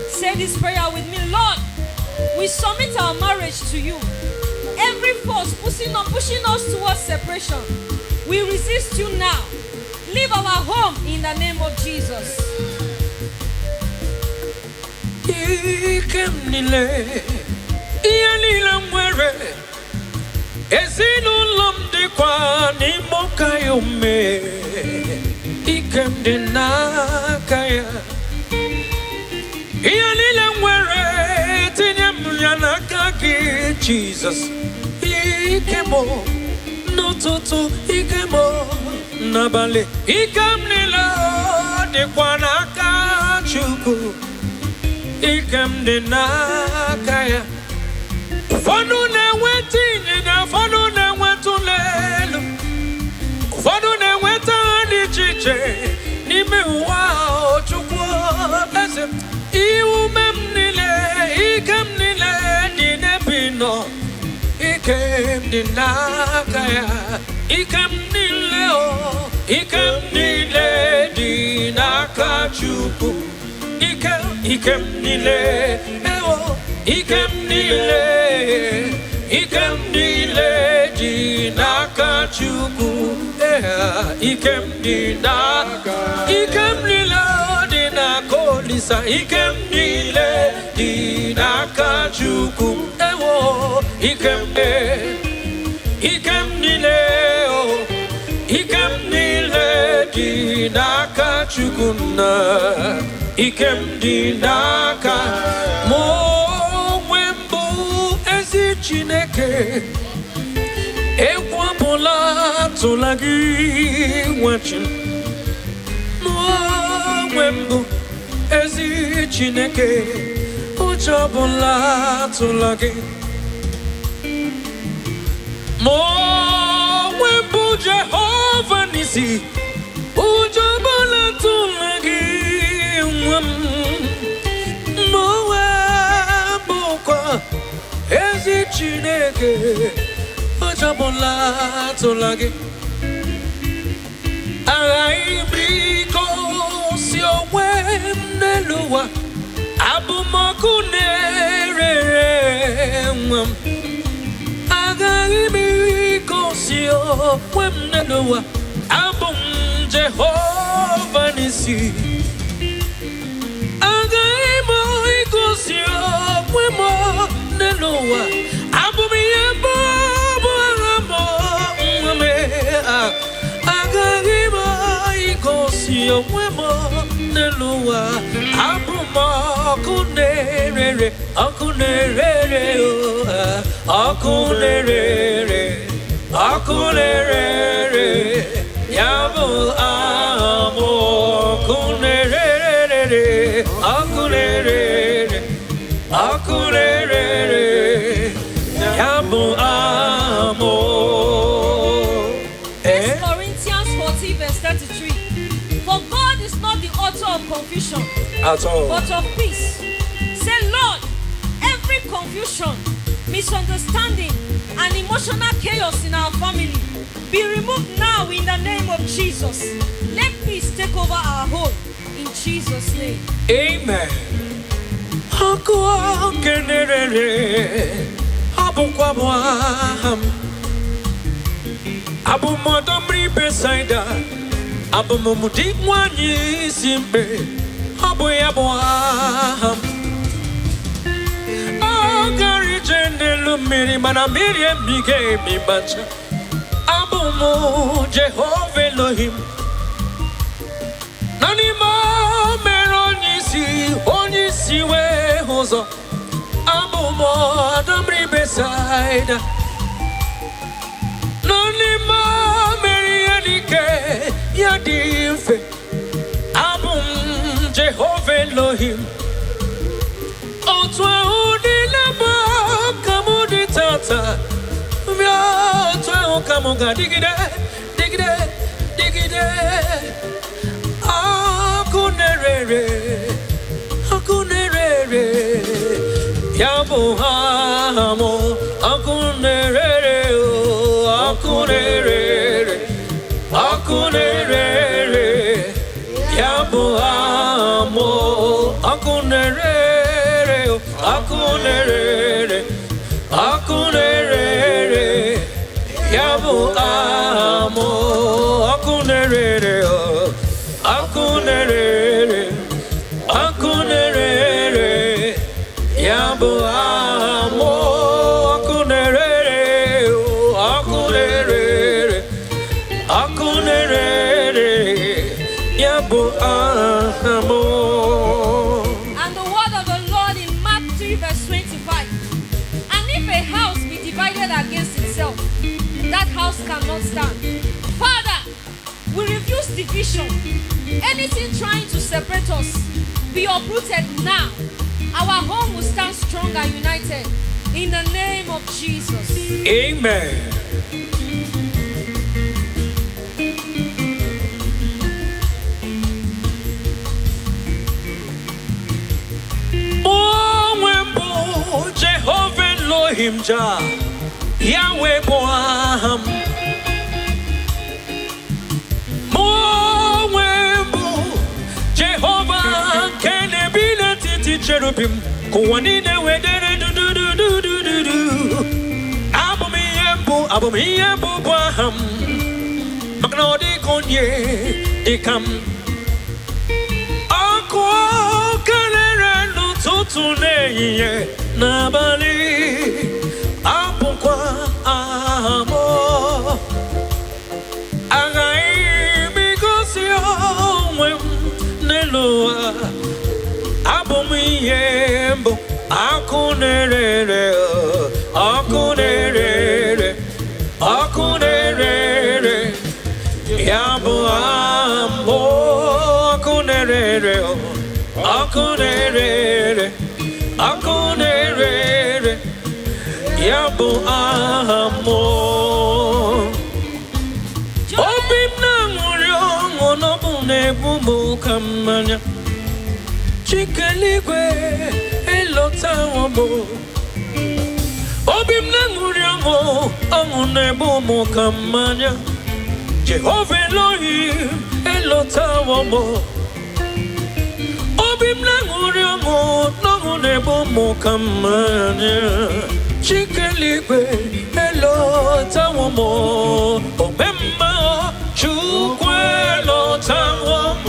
Say this prayer with me. Lord, we submit our marriage to you. Every force pushing us towards separation, we resist you now. Leave our home in the name of Jesus. Ike m niile, ihe niile m nwere, ezinụlọ m dịkwa n'ime ụka ya ome. Ike m dị n'aka ya. Ihe niile m nwere, tinye m ya n'aka gị, Jizọs. Ike m n'ụtụtụ, ike m n'abalị, ike m niile dịkwa n'aka Chukwu. Ike m dị n'aka ya. Ụfọdụ na-enweta ịnyịnya, ụfọdụ na-enweta ụlọ elu, ụfọdụ na-enweta ha dị iche iche n'ime ụwa ahụ. Chukwu eze m, ume m niile, ike m niile dị n'ebe ị nọ. Ike m dị n'aka ya. Ike m niile o, ike m niile dị n'aka Chukwu. Ike, ike m niile, ewo, ike m niile, ike m niile dị n'aka Chukwu. Ee, ike m dị n'aka, ike m niile dị n'aka Olisa. Ike m niile dị n'aka Chukwu. Ewo, ike m, ike m niile o, ike m niile dị n'aka Chukwu nna. Ike m dị n'aka mụ onwe m bụ ezi Chineke. Egwu ọbụla atụla gị, nwa chi m. Mụ onwe m bụ ezi Chineke. Ụjọ ọbụla atụla gị. Mụ onwe m bụ Jehova n'isi. Ụjọ ọbụla atụla gị, nwa m. Mụ onwe m bụkwa ezi Chineke. Ụjọ ọbụla atụla gị. Aghaghị m igosi onwe m n'elu ụwa. Abụ m ọkụ na-ere, nwa m. Agaghị m igosi onwe m n'elu ụwa. Abụ m Jehova n'isi. onwe m n'elu ụwa. Abụ m ọkụ na-erere, ọkụ na-erere o, ọkụ na-erere, ọkụ na-erere. Ya bụ aha m, ọkụ na-erere, ọkụ na-erere, ọkụ na-erere. Ya bụ aha m. 1 Corinthians 14, verse 33. For God is not the author of confusion, At all. but of peace. Say, "Lord, every confusion, misunderstanding, and emotional chaos in our family be removed now in the name of Jesus. Let peace take over our home in Jesus' name." Amen. Ọkụ nke na-erere, ọ bụkwa bụ aha m. Abụ m ọdọ mmiri Besaida. Abụ m di nwanyị isi mkpe. Ọ bụ ya bụ aha m. Ọ gara ije n'elu mmiri, mana mmiri emighị emi macha. Abụ m Jehova Elohim. Na n'ime o mere onye isi wee hụ ụzọ. Abụ m ọdọ mmiri Besaida. Na n'ime o mere ihe dị ike ya dị mfe. Abụ m Jehova Elohim. Otu ahụ niile bụ ka mụ dị tata bịa, otu ahụ ka mụ ga-adịgide, dịgide, dịgide. Ọkụ na-erere, ọkụ na-erere, ya bụ aha m. Ọkụ na-erere o, ọkụ na-erere, ọkụ na-erere, ya bụ aha m. Ọkụ na-erere o, ọkụ na-erere, ọkụ na-erere, ya bụ aha m. Ọkụ na-erere o, ọkụ na-erere, ọkụ na-erere, ya bụ aha m. Ọkụ na-erere o, ọkụ na-erere, ọkụ na-erere, ya bụ aha m. And the word of the Lord in Mark 3, verse 25. And if a house be divided against itself, that house cannot stand. Father, we refuse division. Anything trying to separate us, be uprooted now. Our home will stand strong and united. In the name of Jesus. Amen. Mụ onwe m bụ Jehova Elohim Ja, Yahweh bụ aha m. Mụ onwe m bụ Jehova nke na-ebi n'etiti cherubim, ka ụwa niile wee dere dudududududu. Abụ m ihe mbụ, abụ m ihe mbụ bụ aha m, maka na ọ dịghị onye dịka m. Ọkụ kelere n'ụtụtụ, n'ehihie, n'abalị, abụkwa aha m. Aghaghị m igosi onwe m n'elu ụwa. Abụ m ihe mbụ, ọkụ na-erere, ọkụ na-erere, ọkụ na-erere, ya bụ aha mbụ. Ọkụ na-erere, ọkụ na-erere, ọkụ na-erere, ya bụ aha mbụ. Obi m na-aṅụrị ọṅụ n'ọbụ na-egbu m ka mmanya. Chikeligwe elọtawo m. Obi m na-aṅụrị ọṅụ, ọṅụ na-egbu m ka mmanya. Jehova Elohim elọtawo m. Obi m na-aṅụrị ọṅụ n'ọṅụ na-egbu m ka mmanya. Chikeligwe elọtawo m. Omemma Chukwu elọtawo m,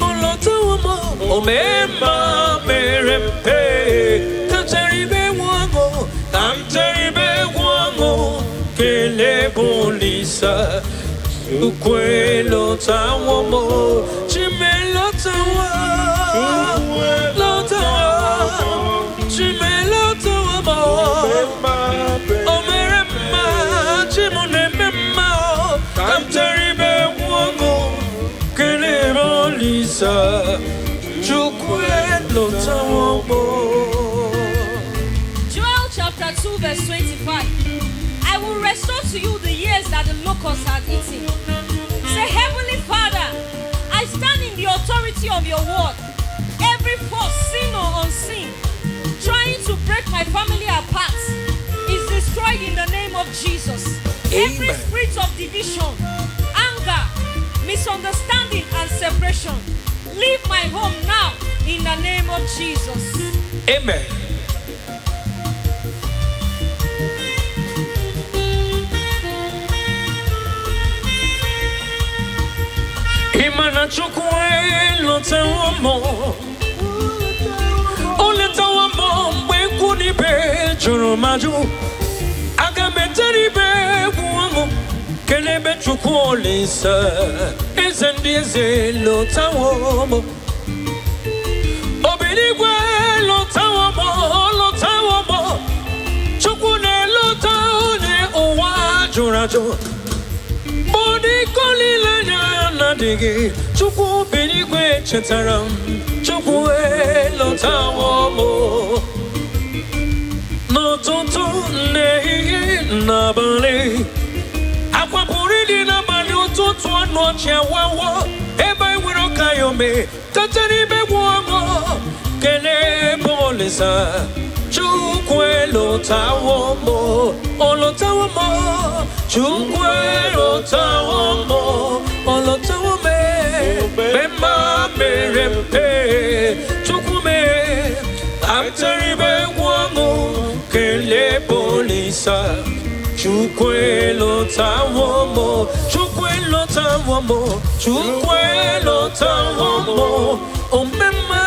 olọtawo m. Omemma mere mpe ka m tere ibe egwu ọṅụ, ka m tere ibe egwu ọṅụ, kelee bụ Olisa. Chukwu elotawo m, Chimelotawo, lotawo, Chimelotawo m. O mere mma, Chi m na-eme mma, ka m tere ibe egwu ọṅụ, kelee Olisa, Chukwu elotawo m. Joel chapter 2, verse 25. I will restore to you the years that the locusts had eaten. Say, Heavenly Father, I stand in the authority of your word. Every force, seen or unseen, trying to break my family apart is destroyed in the name of Jesus. Every Amen. Spirit of division, anger, misunderstanding, and separation, leave my home now in the name of Jesus. Amen. Ị ma na Chukwu elotewo m, o letawo m mgbe ikwu na ibe jụrụ m ajụ. Aga m etere ibe egwu ọṅụ, kelebe Chukwu Olisa, eze ndị eze lotawo m. Obinigwe lotawo m, lotawo m. Chukwu na-elota onye ụwa jụrụ ajụ. Bọdịko niile anya na-adịghị, Chukwu binigwe chetara m, Chukwu elotawo m. N'ụtụtụ, n'ehihie, n'abalị, akwa pụrụ ịdị n'abalị, ụtụtụ ọnụ ọchị awawo. Ebe anyị nwere ọka ya ome tetara ibe gwu ọṅụ, kelee bụ Olisa, Chukwu elotawo m, olotawo m, Chukwu elotawo m, olotawo m mgbe mma mere mpe. Chukwu mee atara ibe egwu ọṅụ, kelee bụ Olisa, Chukwu elotawo m, Chukwu elotawo m, Chukwu elotawo m, omemma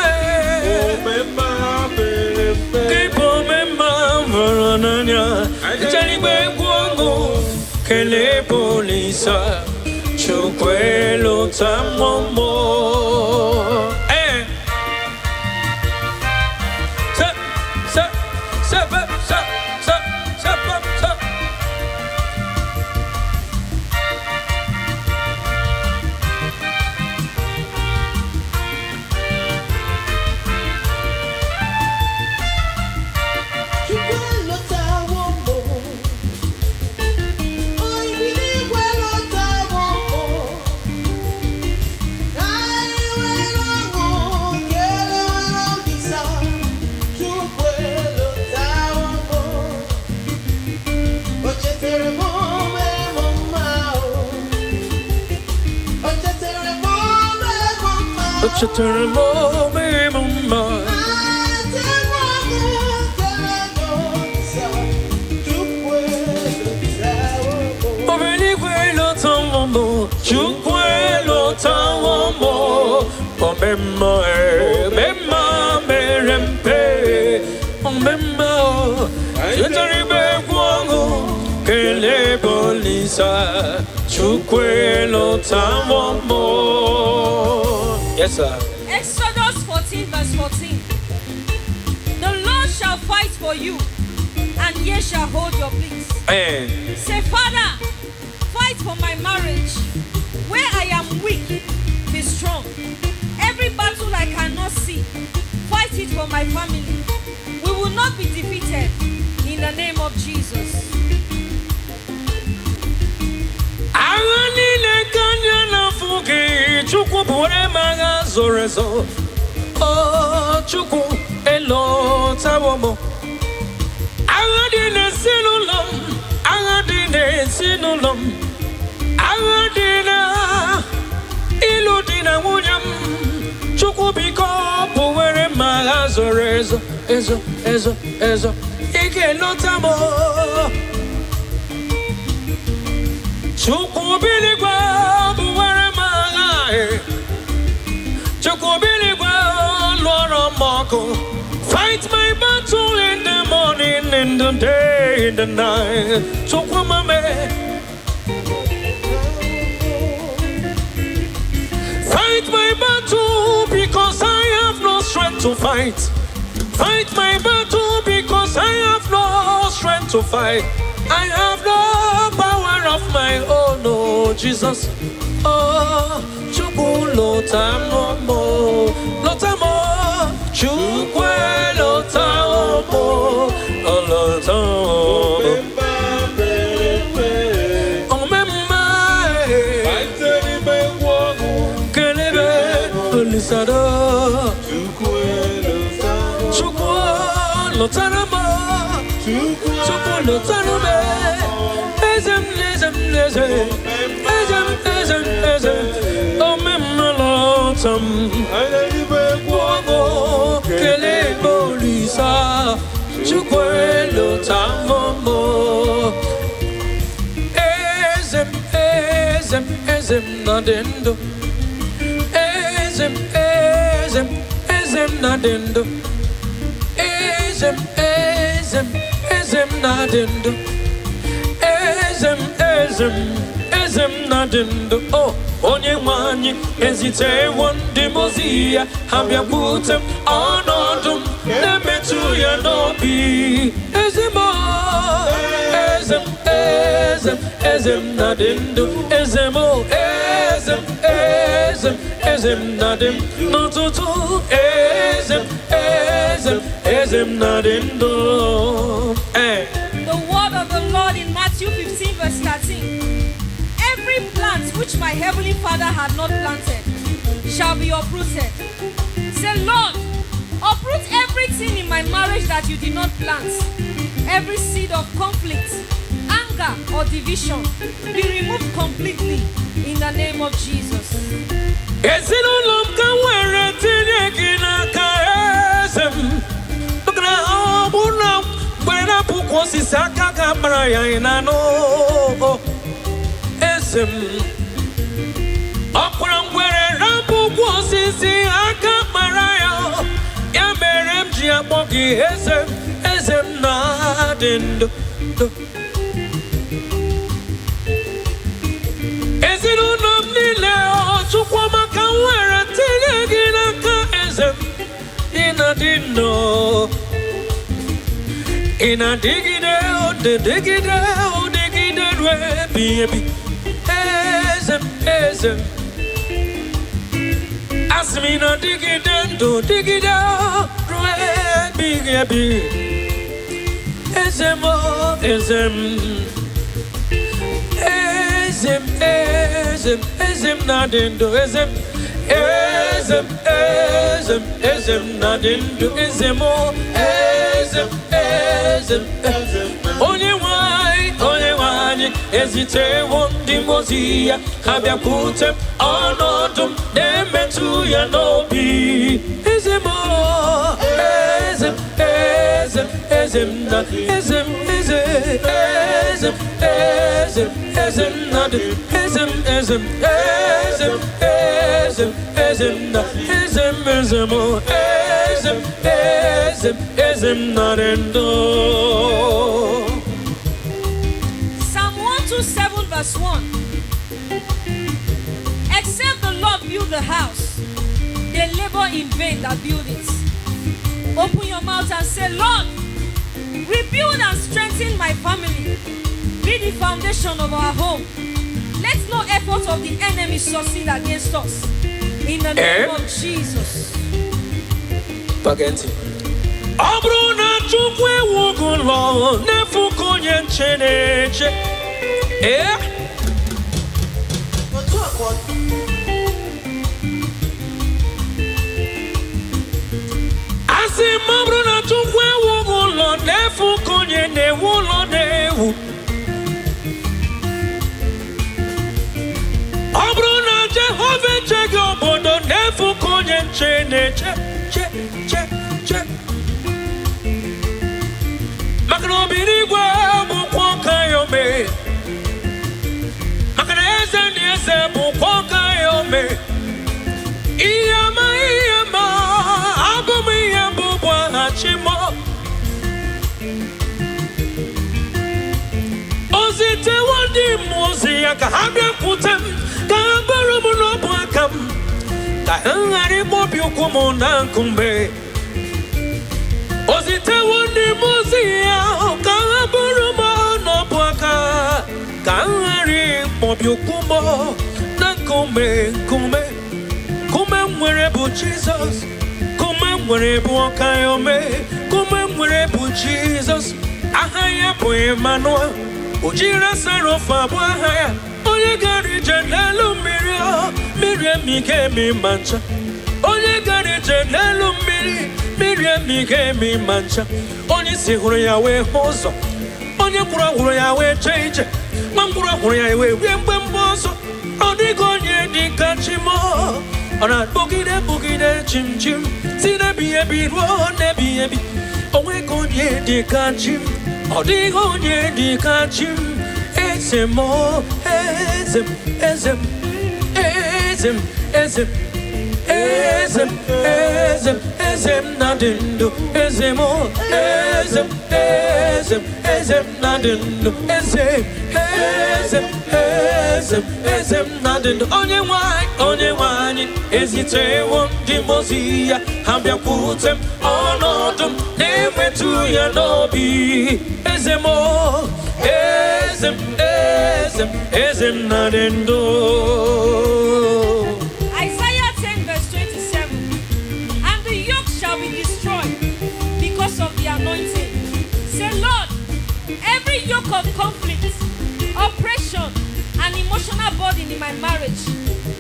gị bụ omemma hụrụ n'anya. Ichere egwu ọṅụ, kelee bụ Olisa, Chukwu elotawo m. Ee. Se, se, se, se, se, se, se, se. Chukwu elotawo m, Oyibi lotawo m, anyị nwere ọṅụ kelewere Olisa. Chukwu elotawo m, o chetara m mere m mma o, o chetara m mere m mma. O chetara m ome m mma. Anyị ọṅụ kelere Olisa. Chukwu elotawo m. Obiligwe elotawo m, Chukwu elotawo m, omemma, omemma mere mpe, omemma chetara ibe egwu ọṅụ, kelee bụ Olisa, Chukwu elotawo m. Yes, sir. Exodus 14, verse 14. The Lord shall fight for you, and ye shall hold your peace. Amen. Say, Father, fight for my marriage. Where I am weak, be strong. Every battle I cannot see, fight it for my family. We will not be defeated in the name of Jesus. Agha niile ka anya na-afụ gị, Chukwu bụrụ m agha zoro ezo. O Chukwu elotawo m. Agha dị n'ezinụlọ m, agha dị n'ezinụlọ m, agha dị na ịlụ di na nwunye m, Chukwu biko bụwere m agha zoro ezo, ezo, ezo, ezo. Ị ga-elota m. Chukwu biligwe bụwere m agha e. Chukwu biligwe lụọrọ m ọgụ. Fight my battle in the morning, in the day, in the night. Chukwu mame. Fight my battle because I have no strength to fight. Fight my battle because I have no strength to fight. I have no power of my own, oh Jesus. Oh, Chukwu lota mo, lota mo, Chukwu lota mo, oh, lota mo. Omemma, kelebe, olisado. Chukwu lotara mo, Chukwu lotara me. Eze m, eze m, eze, eze m, eze m, eze, omemma lota m. Wogo, kelebe olisa, Chukwu lota mo. Eze m, eze m, eze m na dị ndụ. Eze m, eze m, eze m na dị ndụ. Eze m, eze m, eze m na dị ndụ. Eze m, eze m, eze m na dị ndụ. O, onye nwe anyị ezitewo ndị mozi ya ha bịakwute m ọnọdụ m na-emetụ ya n'obi. Eze m, o, eze m, eze m, eze m na dị ndụ. Eze m, o, eze m, eze m, eze m na dị ndụ. N'ụtụtụ, eze m, eze m, eze m na dị ndụ. Eh. The word of the Lord in Matthew 15, verse 13. Every plant which my heavenly Father had not planted shall be uprooted. Say, "Lord, uproot everything in my marriage that you did not plant. Every seed of conflict, anger, or division be removed completely in the name of Jesus." Ezinụlọ m ka nwere tinye gị n'aka eze m maka na ọ bụ na mgbe na-apụkwa osisi aka ga-amara ya ị na-anụ eze m ọkwara ngwere rapụkwa osisi aka mara ya ya mere m ji akpọ gị eze m eze m na-adị ndụ ndụ. Ezinụlọ m niile ọ Chukwuma ka m nwere tinye gị n'aka eze m ị na-adị ndụ ị na-adịgide odịdịgide odịgide ruo ebighị ebi eze m eze m asị m ị na-adịgide ndụ dịgide ruo ebighị ebi eze m o, eze m eze m eze m eze m na-adị ndụ eze m eze m eze m eze m na-adị ndụ eze m o, eze m eze m eze m onye nwe anyị onye nwe anyị ezitewo ndị mozi ya ha bịakwute m ọnọdụ m na-emetụ ya n'obi eze m o, eze m eze m eze m na eze m eze eze m eze m eze m na dị eze m eze m eze m eze m eze m na eze m eze m o, eze m eze m eze m na dị ndụ. Psalm 127, verse 1. Except the Lord build the house, they labor in vain that build it. Open your mouth and say, "Lord, rebuild and strengthen my family. Be the foundation of our home. Let no effort of the enemy succeed against us. In the name Eh? of Jesus." Gee ntị. Ọ bụrụ na Chukwu ewughị ụlọ n'efu ka onye nche na-eche ee. Otu a ka ọ dị. Asị m ọ bụrụ na Chukwu ewughị ụlọ n'efu ka onye na-ewu ụlọ na-ewu ọ bụrụ na Jehova echeghị obodo n'efu ka onye nche na-eche che che che maka na obirigwe bụkwa ọka ya ome maka na eze na eze bụkwa ọka ya ome ihe ama ihe ma abụ m ihe mbụ bụ aha Chimo o zitewo ndị mmụọ ozi ya ka ha bịakwute m ka ha bụrụ m n'ọbụ aka m. Ka m ghara ịkpọbi ụkwụ m na nkume. O zitewo ndị mmụọ ozi ya ka ha bụrụ m n'ọbụ aka, ka m ghara ịkpọbi ụkwụ m na nkume. Nkume, nkume m nwere bụ Jizọs. Nkume m nwere bụ ọka ya ome. Nkume m nwere bụ Jizọs. Aha ya bụ Emmanuel. O jiri asara ofe abụọ aha ya. Onye gara ije n'elu mmiri, ọ mmiri emighị emi ma ncha. Onye gara ije n'elu mmiri, mmiri emighị emi ma ncha. Onye isi hụrụ ya wee hụ ụzọ. Onye ngwụrọ hụrụ ya wee jee ije. Nwa ngwụrọ hụrụ ya wee rie mgbe mgbe ọzọ. Ọ dịghị onye dị ka chi m. Ọ na-akpọgide kpọgide chim chim si n'ebighị ebi ruo n'ebighị ebi. O nweghị onye dị ka chi m. Ọ dịghị onye dị ka chi m. Eze m, eze m, eze m, eze m, eze m, eze m, eze m, eze m na-adị ndụ. Eze m, eze m, eze m, eze m na-adị ndụ. Eze m, eze m, eze m, eze m na-adị ndụ. Onye nwanyị, onye nwanyị ezitewo ndị mmụọ ozi ya, ha bịakwute m ọnọdụ m na-emetụ ya n'obi. Eze m, eze m, eze m, eze m na-adị ndụ. Isaiah 10, verse 27. And the yoke shall be destroyed because of the anointing. Say, "Lord, every yoke of conflict, oppression, and emotional burden in my marriage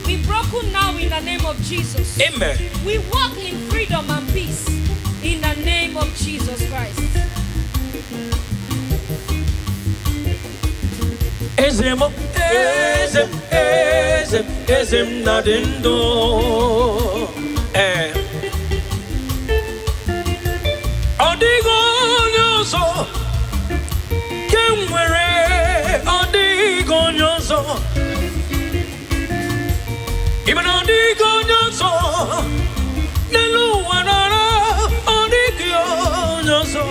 be broken now in the name of Jesus." Amen. We walk in freedom and peace in the name of Jesus Christ. Eze m, eze m, eze m, eze m na-adị ndụ. Ee, ọ dịghị onye ọzọ ke m nwere. Ọ dịghị onye ọzọ. Ị ma na ọ dịghị onye ọzọ n'elu ụwa nara. Ọ dịghị onye ọzọ.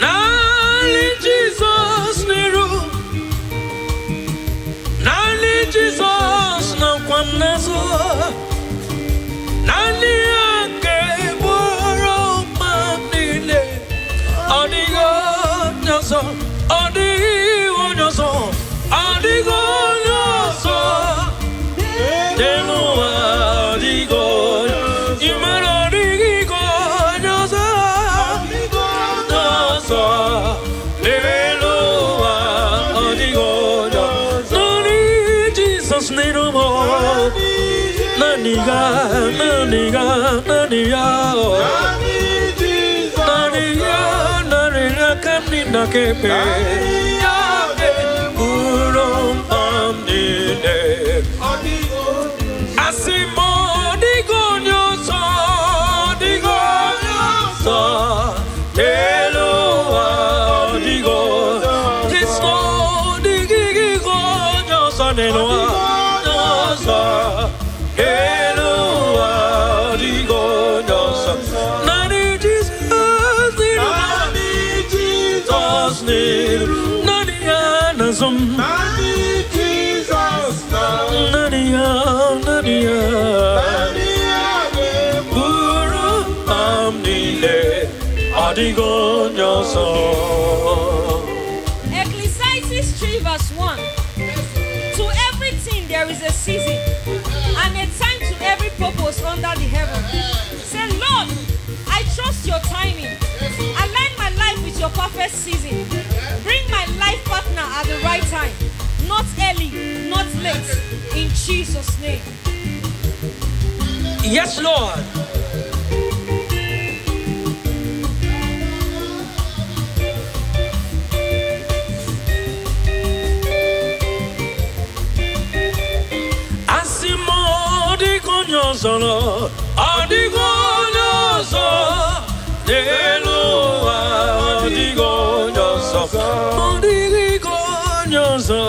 Naanị Jizọs n'iru, naanị Jizọs nọkwa m n'azụ. Naanị ya ga-egboro mkpa m niile. Ọ dịghị onye ọzọ. Ọ dịghị onye ọzọ. Ọ dịghị onye ọzọ n'elu ụwa. Ọ dịghị onye. Ị mara ọ dịghị onye ọzọ. Onye ọzọ n'elu ụwa. Ọ dịghị onye ọzọ. Naanị Jizọs n'iru m. Naanị ya, naanị ya, naanị ya. Naanị ya, naanị ya ka m dị na kebe. Ya ga-eburu mkpa m niile. Asị m, ọ dịghị onye ọzọ, ọ dịghị onye ọzọ n'elu ụwa, ọ dịghị onye. Jesu, ọ dịghị onye ọzọ n'elu ụwa, onye ọzọ n'elu ụwa, ọ dịghị onye ọzọ. Naanị Jizọs n'iru m, Jizọs n'iru, naanị ya n'azụ m. Naanị ya, naanị ya buru mkpa m niile. Ọ dịghị onye ọzọ. Ecclesiastes 3, verse 1. To everything there is a season and a time to every purpose under the heaven. Say, "Lord, I trust your timing. Align my life with your perfect season. Bring my life partner at the right time, not early, not late. In Jesus' name." Yes, Lord. Asị m, ọ dịghị onye ọzọ nọ, ọ dịghị onye ọzọ n'elu ụwa, ọ dịghị onye ọzọ, ọ dịghị onye ọzọ,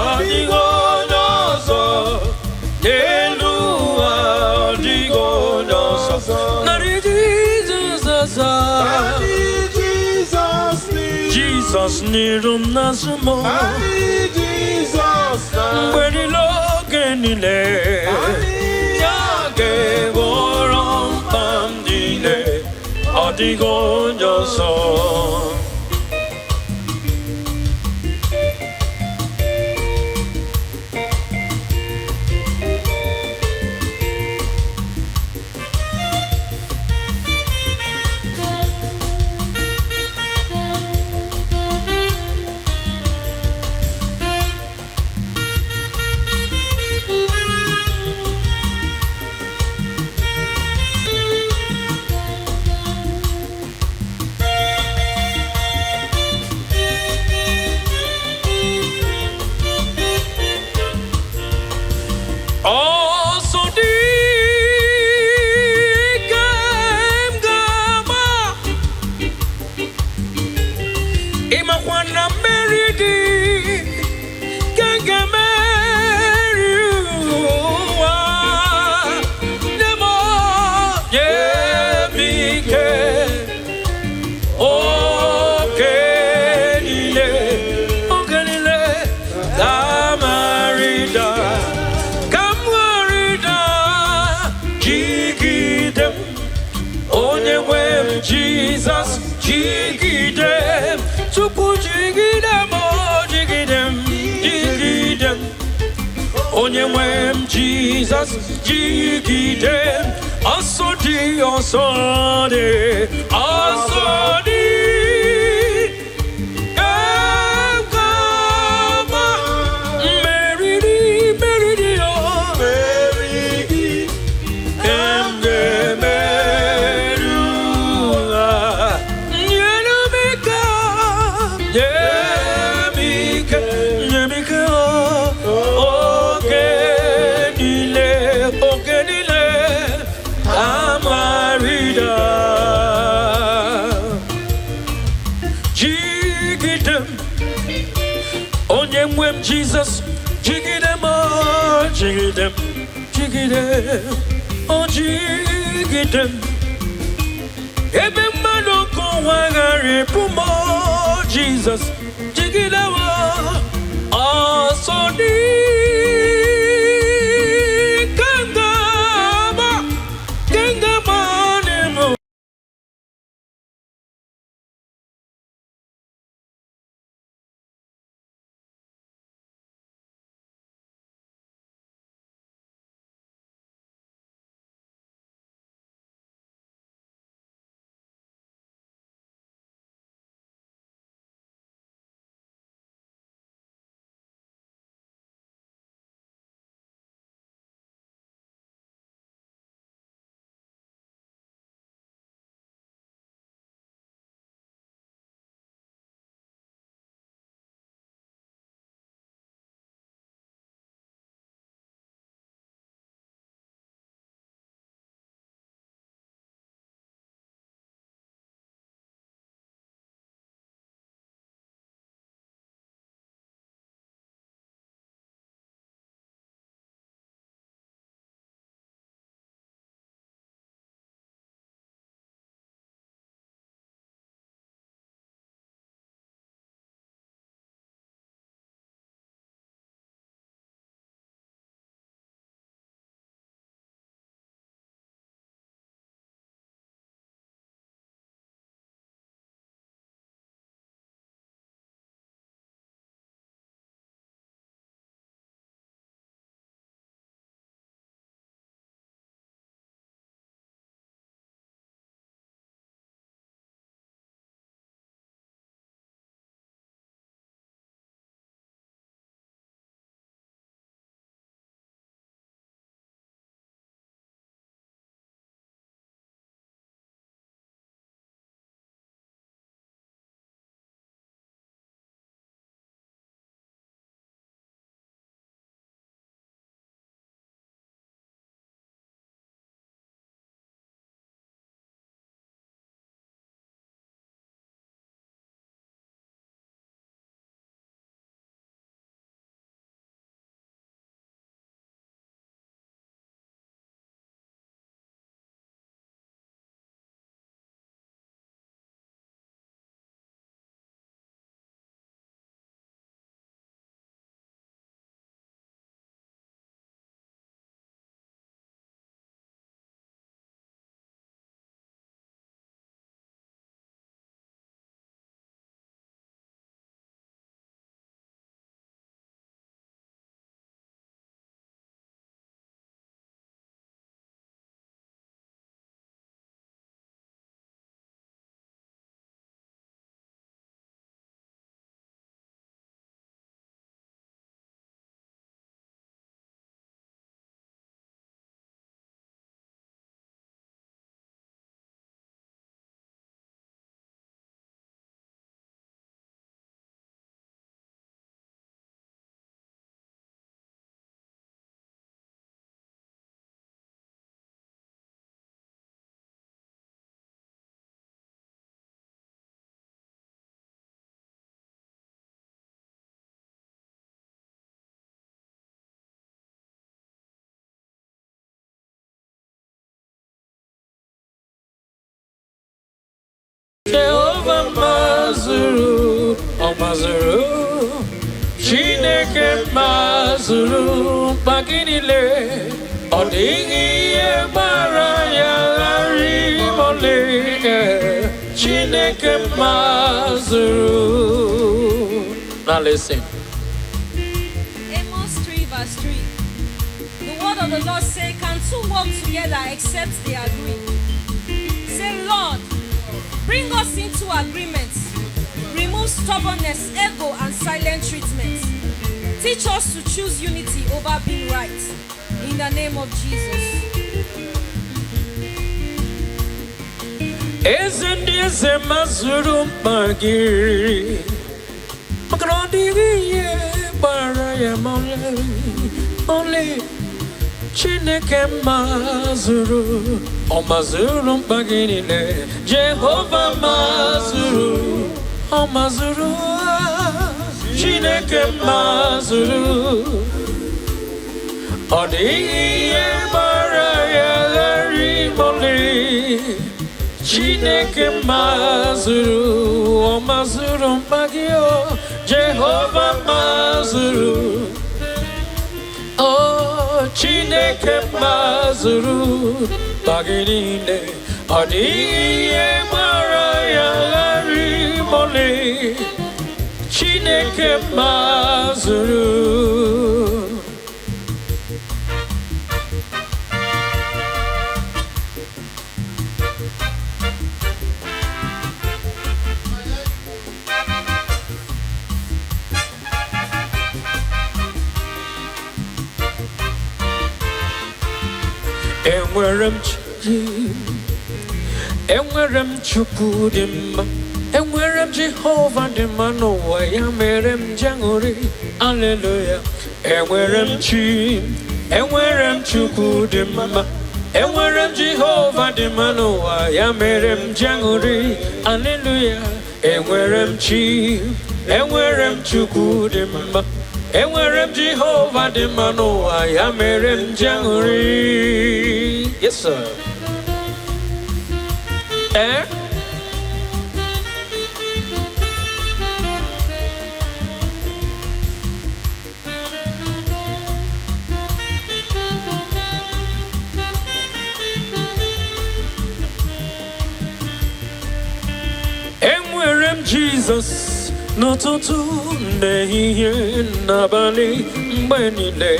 ọ dịghị onye ọzọ n'elu ụwa, ọ dịghị onye ọzọ. Narị Jizọs ọzọ. Jizọs n'iru m, n'azụ m. Mgbe niile, oge niile. Ya ga-egboro mkpa m niile, ọ dịghị onye ọzọ. Ọsọ dị ka m ga-agba, ịmakwa na mmeri dị ka m ga-emeri ụwa. Nye m, nye m ike, oke niile, oke niile, ka m rịda, ka m rịda, jigide m, onye nwe m Jizọs, jigide m, Chukwu jigide m, o, jigide m, jigide m, onye nwe m Jizọs, jigide m. Ọsọ dị, ọsọ dị, ọsọ dị ka m ga-agba, mmeriri, mmeriri, o Mmeri ka m ga-emeri ụwa. Nyere m ike, nye m ike, nye m ike, oge niile, oge niile, amarida. Jigide m, onye nwe m Jizọs, jigide m, o, jigide m, jigide m, o jigide m. Ebe mmadụ nke ụwa ghara ịbụ m, o, Jizọs, jigide m, ọsọ dị ka m ga-agba, ka m ga-agba n'ime. mazuru, ọ mazuru. Chineke mazuru mkpa gị niile. Ọ dịghị ihe gbara ya ghara ịmọlị. Chineke mazuru. Now listen. Amos 3, verse 3. The word of the Lord say, "Can two work together except they agree?" Say, "Lord, bring us into agreement. Remove stubbornness, ego, and silent treatment. Teach us to choose unity over being right. In the name of Jesus." Eze ndị eze mazuru mkpa gị, maka na ọ dịghị ihe gbara ya ma ọlị ọlị. Chineke mazuru, ọ mazuru mkpa gị niile. Jehova mazuru, ọ mazuru. Chineke mazuru, ọ dịghị ihe gbara ya ghara ịmọlị. Chineke mazuru, ọ mazuru mkpa gị o. Jehova mazuru o. Chineke mazuru mkpa gị niile. Ọ dịghị ihe gbara ya ghara ịmọlị. Chineke mazuru. Enwere m Chi, enwere m Chukwu dị mma, enwere m Jehova dị mma n'ụwa, ya mere m ji aṅụrị, aleluya. Enwere m Chi, enwere m Chukwu dị mma, enwere m Jehova dị mma n'ụwa, ya mere m ji aṅụrị, aleluya. Enwere m Chi, enwere m Chukwu dị mma, enwere m Jehova dị mma n'ụwa, ya mere m ji aṅụrị. Yes, sir. Eh? Enwere m Jizọs n'ụtụtụ, n'ehihie, n'abalị, mgbe niile.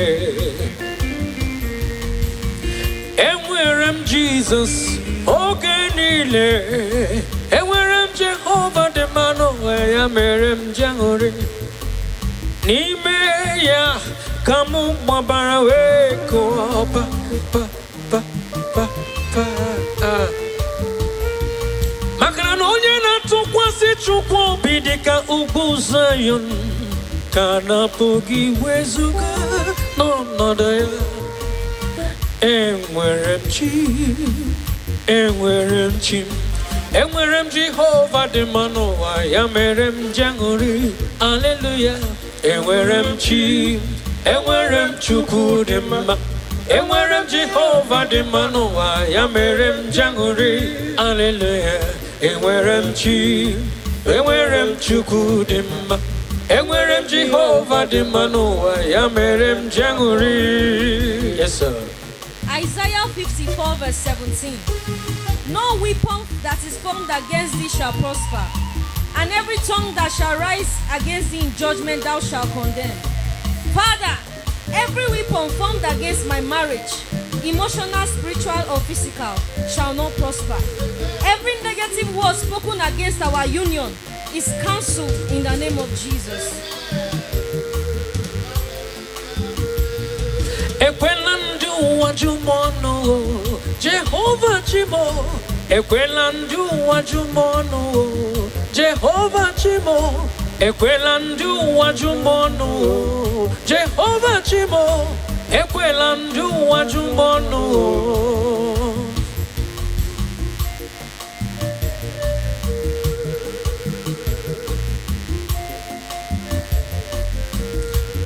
Enwere m Jizọs oge niile. Enwere m Jehova dị mma n'ụwa, ya mere m ji aṅụrị. N'ime ya ka m gbabara wee kụọ pa pa pa pa pa ah. Maka na onye na-atụkwasị Chukwu obi dị ka ugwu Zayọn ka na-apụghị wezuga n'ọnọdụ ya. Enwere m Chi, enwere m Chi, enwere m Jehova dị mma n'ụwa, ya mere m ji aṅụrị, aleluya. Enwere m Chi, enwere m Chukwu dị mma, enwere m Jehova dị mma n'ụwa, ya mere m ji aṅụrị, aleluya. Enwere m Chi, enwere m Chukwu dị mma, enwere m Jehova dị mma n'ụwa, ya mere m ji aṅụrị. Yes, sir. Isaiah 54, verse 17. No weapon that is formed against thee shall prosper, and every tongue that shall rise against thee in judgment thou shalt condemn. Father, every weapon formed against my marriage, emotional, spiritual, or physical, shall not prosper. Every negative word spoken against our union is cancelled in the name of Jesus. Ekwela ndị ụwa jụ m ọnụ o, Jehova Chi m o. Ekwela ndị ụwa jụ m ọnụ o, Jehova Chi m o. Ekwela ndị ụwa jụ m ọnụ o, Jehova Chi m o. Ekwela ndị ụwa jụ m ọnụ o.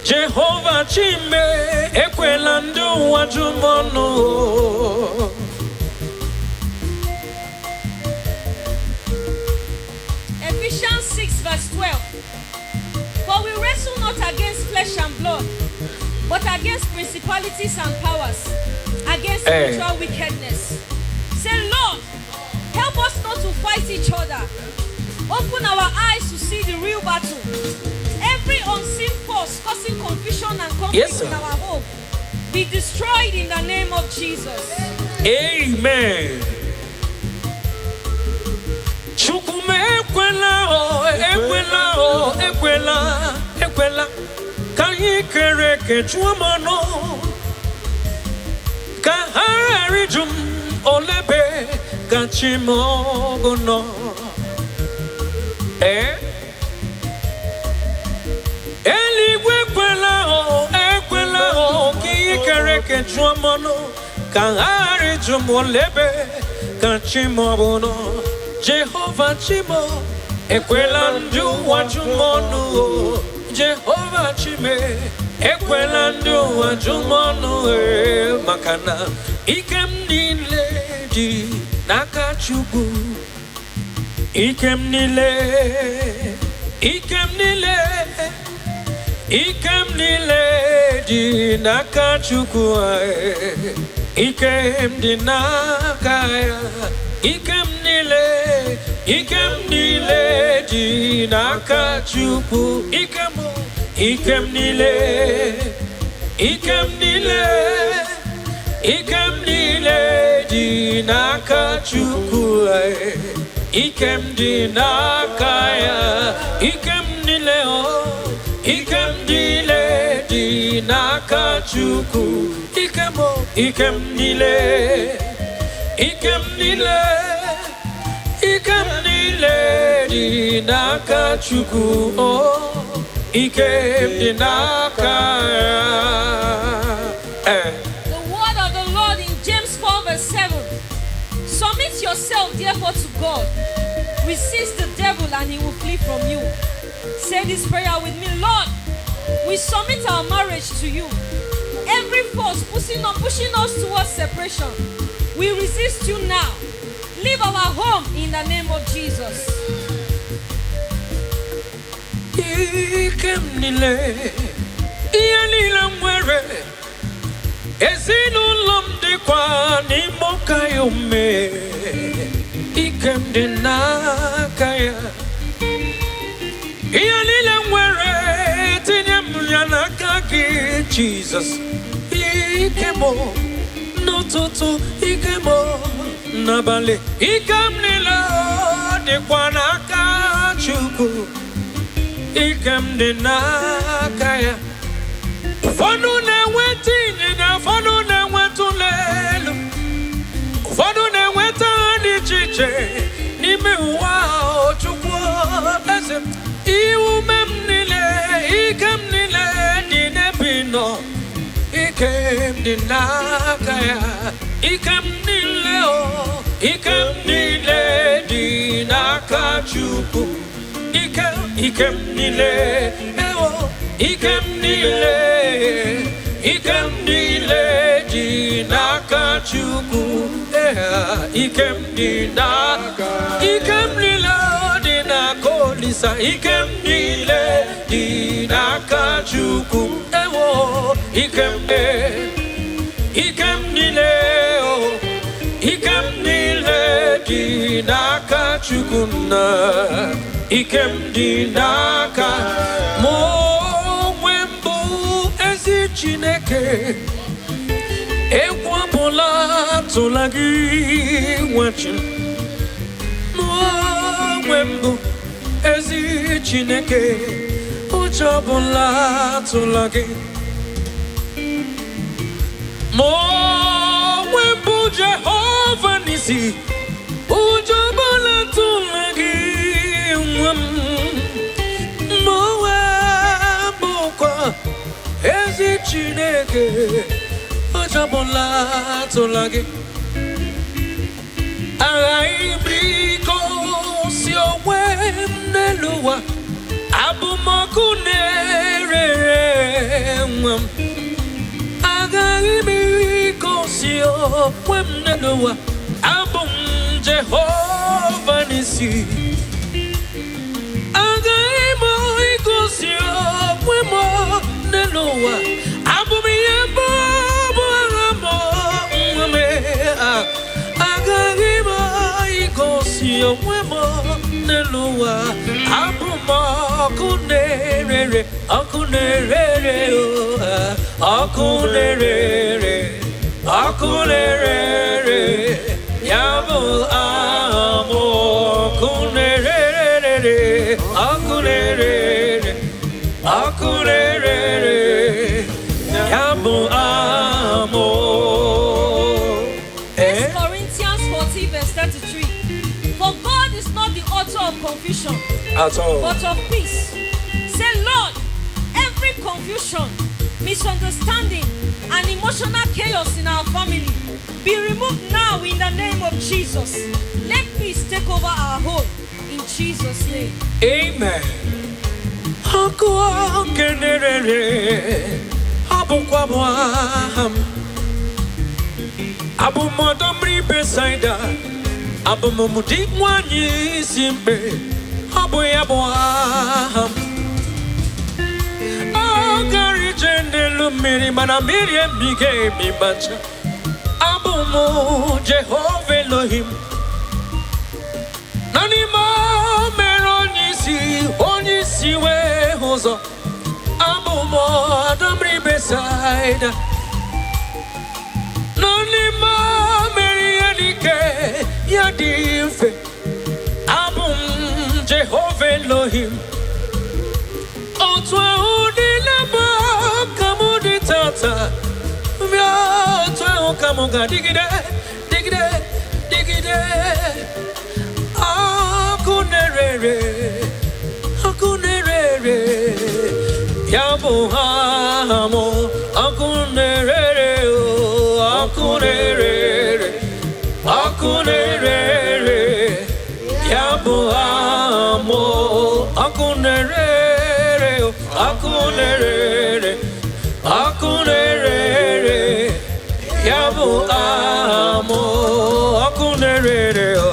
Jehova Chi m e, ekwela ndị ụwa jụ m ọnụ o. Ephesians 6. flesh and blood, but against principalities and powers, against Eh. spiritual wickedness. Say, Lord, help us not to fight each other. Open our eyes to see the real battle. Every unseen force causing confusion and conflict Yes, sir. In our home be destroyed in the name of Jesus. Amen. Chukwu m ekwela o, ekwela o, ekwela, ekwela ka anyị kere eke jụọ m ọnụ, ka ha ghara ịjụ m olebe ka chi m ọgụ nọ. Ee, eluigwe ekwela o, ekwela o, ka ihe kere eke jụọ m ọnụ, ka ha ghara ịjụ m olebe ka chi m ọ bụ nọ. Jehova chi m, ekwela ndị ụwa jụ m ọnụ o. Jehova chi m, ekwela ndị ụwa jụ m ọnụ e, maka na ike m niile dị n'aka Chukwu. Ike m niile, ike m niile, ike m niile dị n'aka Chukwu anyị. Ike m dị n'aka ya. Ike m niile, ike m niile dị n'aka Chukwu. Ike m, ike m niile, ike m niile, ike m niile dị n'aka Chukwu anyị. Ike m dị n'aka ya. Ike m niile o, ike m niile dị n'aka Chukwu. Ike m o, ike m niile, ike m niile, ike m niile dị n'aka Chukwu o, ike m dị n'aka ya. Eh. The word of the Lord in James 4, verse 7. Submit yourself therefore to God. Resist the devil and he will flee from you. Say this prayer with me. Lord, we submit our marriage to you. Every force pushing us towards separation, we resist you now. Leave our home in the name of Jesus. Ike m niile, ihe niile m nwere, ezinụlọ m dịkwa n'ime ụka ya ome. Ike m dị n'aka ya. Ihe niile m nwere, tinye m ya n'aka gị, Jizọs. Ike m n'ụtụtụ, ike m n'abalị, ike m niile dịkwa n'aka Chukwu. Ike m dị n'aka ya. Ụfọdụ na-enweta ịnyịnya, ụfọdụ na-enweta ụlọ elu, ụfọdụ na-enweta ha dị iche iche n'ime ụwa ahụ. Chukwu eze m, ume m niile, ike m niile dị n'ebe ị nọ. Ike m dị n'aka ya. Ike m niile o, ike m niile dị n'aka Chukwu. Ike, ike m niile, ewo, ike m niile, ike m niile dị n'aka Chukwu. Ee, ike m dị n'aka, ike m niile dị n'aka Olisa. Ike m niile dị n'aka Chukwu. Ewo, ike m, ike m niile o, ike m niile dị n'aka Chukwu nna. Ike m dị n'aka mụ onwe m bụ ezi Chineke. Egwu ọbụla atụla gị, nwa chi m. Mụ onwe m bụ ezi Chineke, ụjọ ọbụla atụla gị. Mụ onwe m bụ Jehova n'isi, ụjọ ọbụla atụla gị, nwa m. Mụ onwe m bụkwa ezi Chineke, ụjọ ọbụla atụla gị. Aghaghị m igosi onwe m n'elu ụwa. Abụ m ọkụ na-ere, nwa m. Agaghị m igosi onwe m n'elu ụwa. Abụ m Jehova n'isi. Agaghị m igosi onwe m. onwe m n'elu ụwa. Abụ m ọkụ na-erere, ọkụ na-erere o, ọkụ na-erere, ọkụ na-erere. Ya bụ aha m, ọkụ na-erere, ọkụ na-erere, ọkụ na-erere. Ya bụ aha m. 1 Corinthians 14, verse 33. For God is not the author of confusion, At all. but of peace. Say, "Lord, every confusion, misunderstanding, and emotional chaos in our family be removed now in the name of Jesus. Let peace take over our home in Jesus' name." Amen. Ọkụ nke na-erere, ọ bụkwa bụ aha m. Abụ m ọdọ mmiri Besaida. Abụ m di nwanyị isi mkpe. Ọ bụ ya bụ aha m. Ọ gara ije n'elu mmiri, mana mmiri emighị emi macha. Abụ m Jehova Elohim. Na n'ime o mere onye isi wee hụ ụzọ. Abụ m ọdọ mmiri Besaida. Na n'ime o mere ihe dị ike ya dị mfe. Abụ m Jehova Elohim. Otu ahụ niile bụ ka mụ dị tata bịa, otu ahụ ka mụ ga-adịgide, dịgide, dịgide. Ọkụ na-erere, ọkụ na-erere, ya bụ aha m. Ọkụ na-erere o, ọkụ na-erere, ọkụ na-erere, ya bụ aha m. Ọkụ na-erere o, ọkụ na-erere, ọkụ na-erere, ya bụ aha m. Ọkụ na-erere o,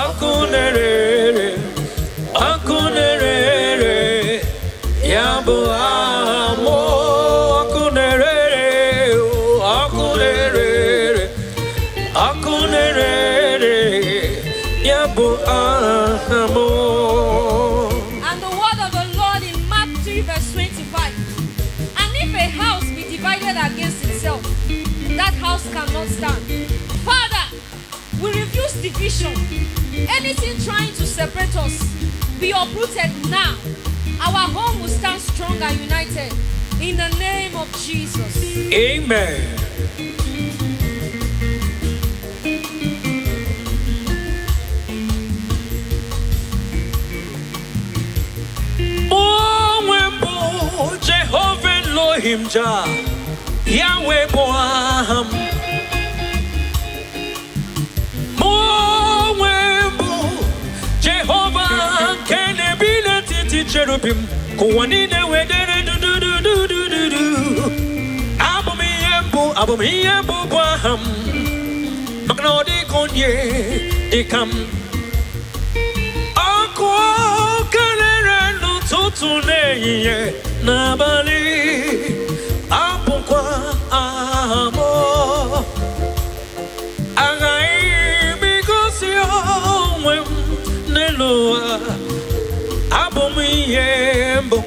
ọkụ na-erere, ọkụ na-erere, ya bụ aha m. Ọkụ na-erere o, ọkụ na-erere, ọkụ na-erere, ya bụ aha m. And the word of the Lord in Mark 3, verse 25. And if a house be divided against itself, that house cannot stand. Father, we refuse division. Anything trying to separate us, be uprooted now. Our home will stand strong and united. In the name of Jesus. Amen. Mụ onwe m bụ Jehova Elohim Ja, Yahweh bụ aha m. Mụ onwe m bụ Jehova nke na-ebi n'etiti cherubim, ka ụwa niile wee dere dudududududu. Abụ m ihe mbụ, abụ m ihe mbụ bụ aha m, maka na ọ dịghị onye dịka m. Ọkụ kelere n'ụtụtụ, n'ehihie, n'abalị, abụkwa aha m. Aghaghị m igosi onwe m n'elu ụwa. Abụ m ihe mbụ,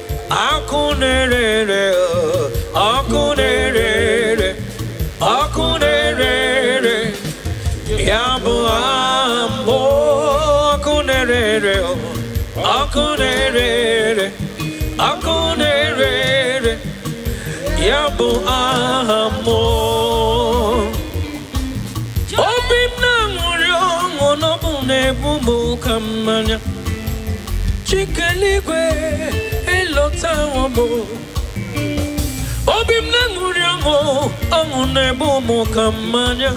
ọkụ na-erere, ọkụ na-erere, ọkụ na-erere, ya bụ aha mbụ. Ọkụ na-erere, ọkụ na-erere, ọkụ na-erere, ya bụ aha mbụ. Obi m na-aṅụrị ọṅụ n'ọbụ na-ebu m ka mmanya. Chikeligwe elọtawo m. Obi m na-aṅụrị ọṅụ, ọṅụ na-ebu m ka mmanya.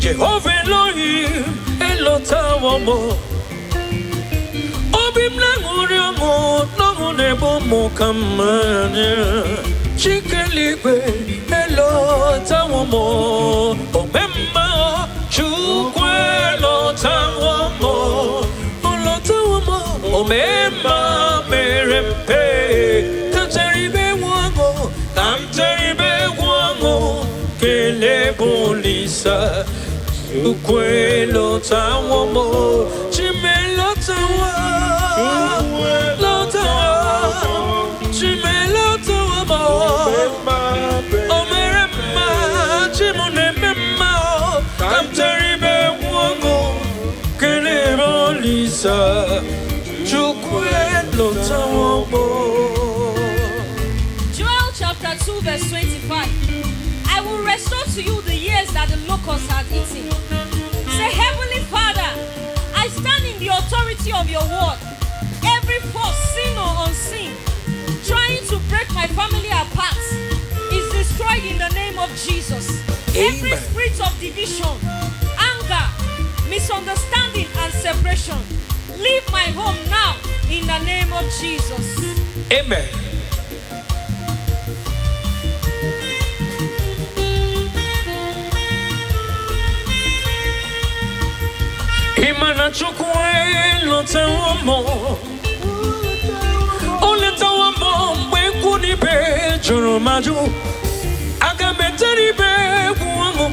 Jehova Elohim elọtawo m. Obi m na-aṅụrị ọṅụ n'ọṅụ na-ebu m ka mmanya. Chikeligwe elọtawo m. Omemma Chukwu elọtawo m, olọtawo m. Omemma mere mpe ka m tere ibe egwu ọṅụ, ka m tere ibe egwu ọṅụ, kelee bụ Olisa. Chukwu elotawo m, Chimelotawo, lotawo, Chimelotawo m. O mere mma, Chi m na-eme mma, ka m tere ibe egwu ọṅụ, kelee Olisa, Chukwu elotawo m. Joel chapter 2, verse 25. I will restore to you the years that the locusts had eaten. Say, Heavenly Father, I stand in the authority of your word. Every force, seen or unseen, trying to break my family apart is destroyed in the name of Jesus. Every Amen. Spirit of division, anger, misunderstanding, and separation, leave my home now in the name of Jesus. Amen. Ị ma na Chukwu elotawo m, o letawo m mgbe ikwu na ibe jụrụ m ajụ. Aga m etere ibe egwu ọṅụ,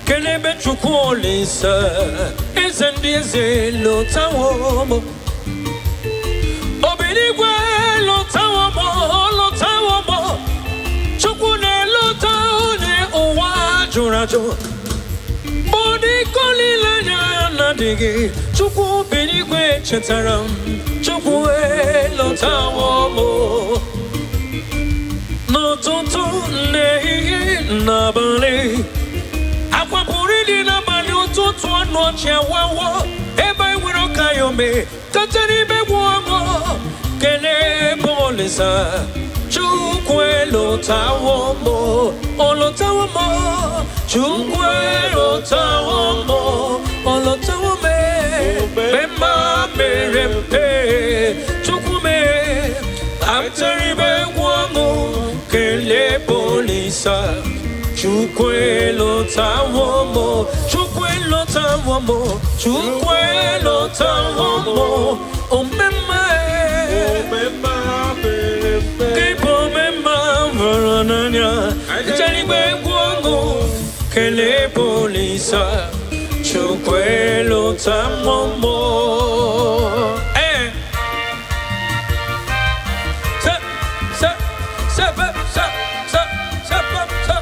kelebe Chukwu Olisa, eze ndị eze lotawo m. Obinigwe lotawo m, lotawo m. Chukwu na-elota onye ụwa jụrụ ajụ. Bọdịko niile anya na-adịghị, Chukwu binigwe chetara m, Chukwu elotawo m. N'ụtụtụ, n'ehihie, n'abalị, akwa pụrụ ịdị n'abalị, ụtụtụ ọnụ ọchị awawo. Ebe anyị nwere ọka ya ome tete n'ibe gwu ọṅụ, kelee bụ Olisa, Chukwu elotawo m, olotawo m, Chukwu elotawo m, olotawo m mgbe mma mere mpe. Chukwu mee amtere ibe egwu ọṅụ, kelee bụ Olisa, Chukwu elotawo m, Chukwu elotawo m, Chukwu elotawo m, omemma gị bụ omemma hụrụ n'anya. Ncherigbe egwu ọṅụ, kelee bụ Olisa, Chukwu elotawo m. Ee. Se, se, se, se, se, se, se, se.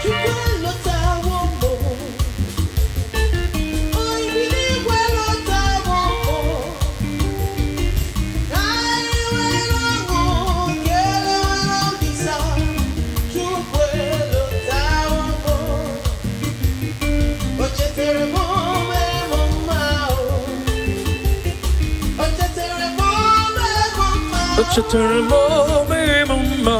Chukwu elotawo m, Oyibiligwe elotawo m, anyị nwere ọṅụ kelewere Olisa, Chukwu elotawo m, o chetara m mere m mma o chetara m mere m mma. O chetara m ome m mma.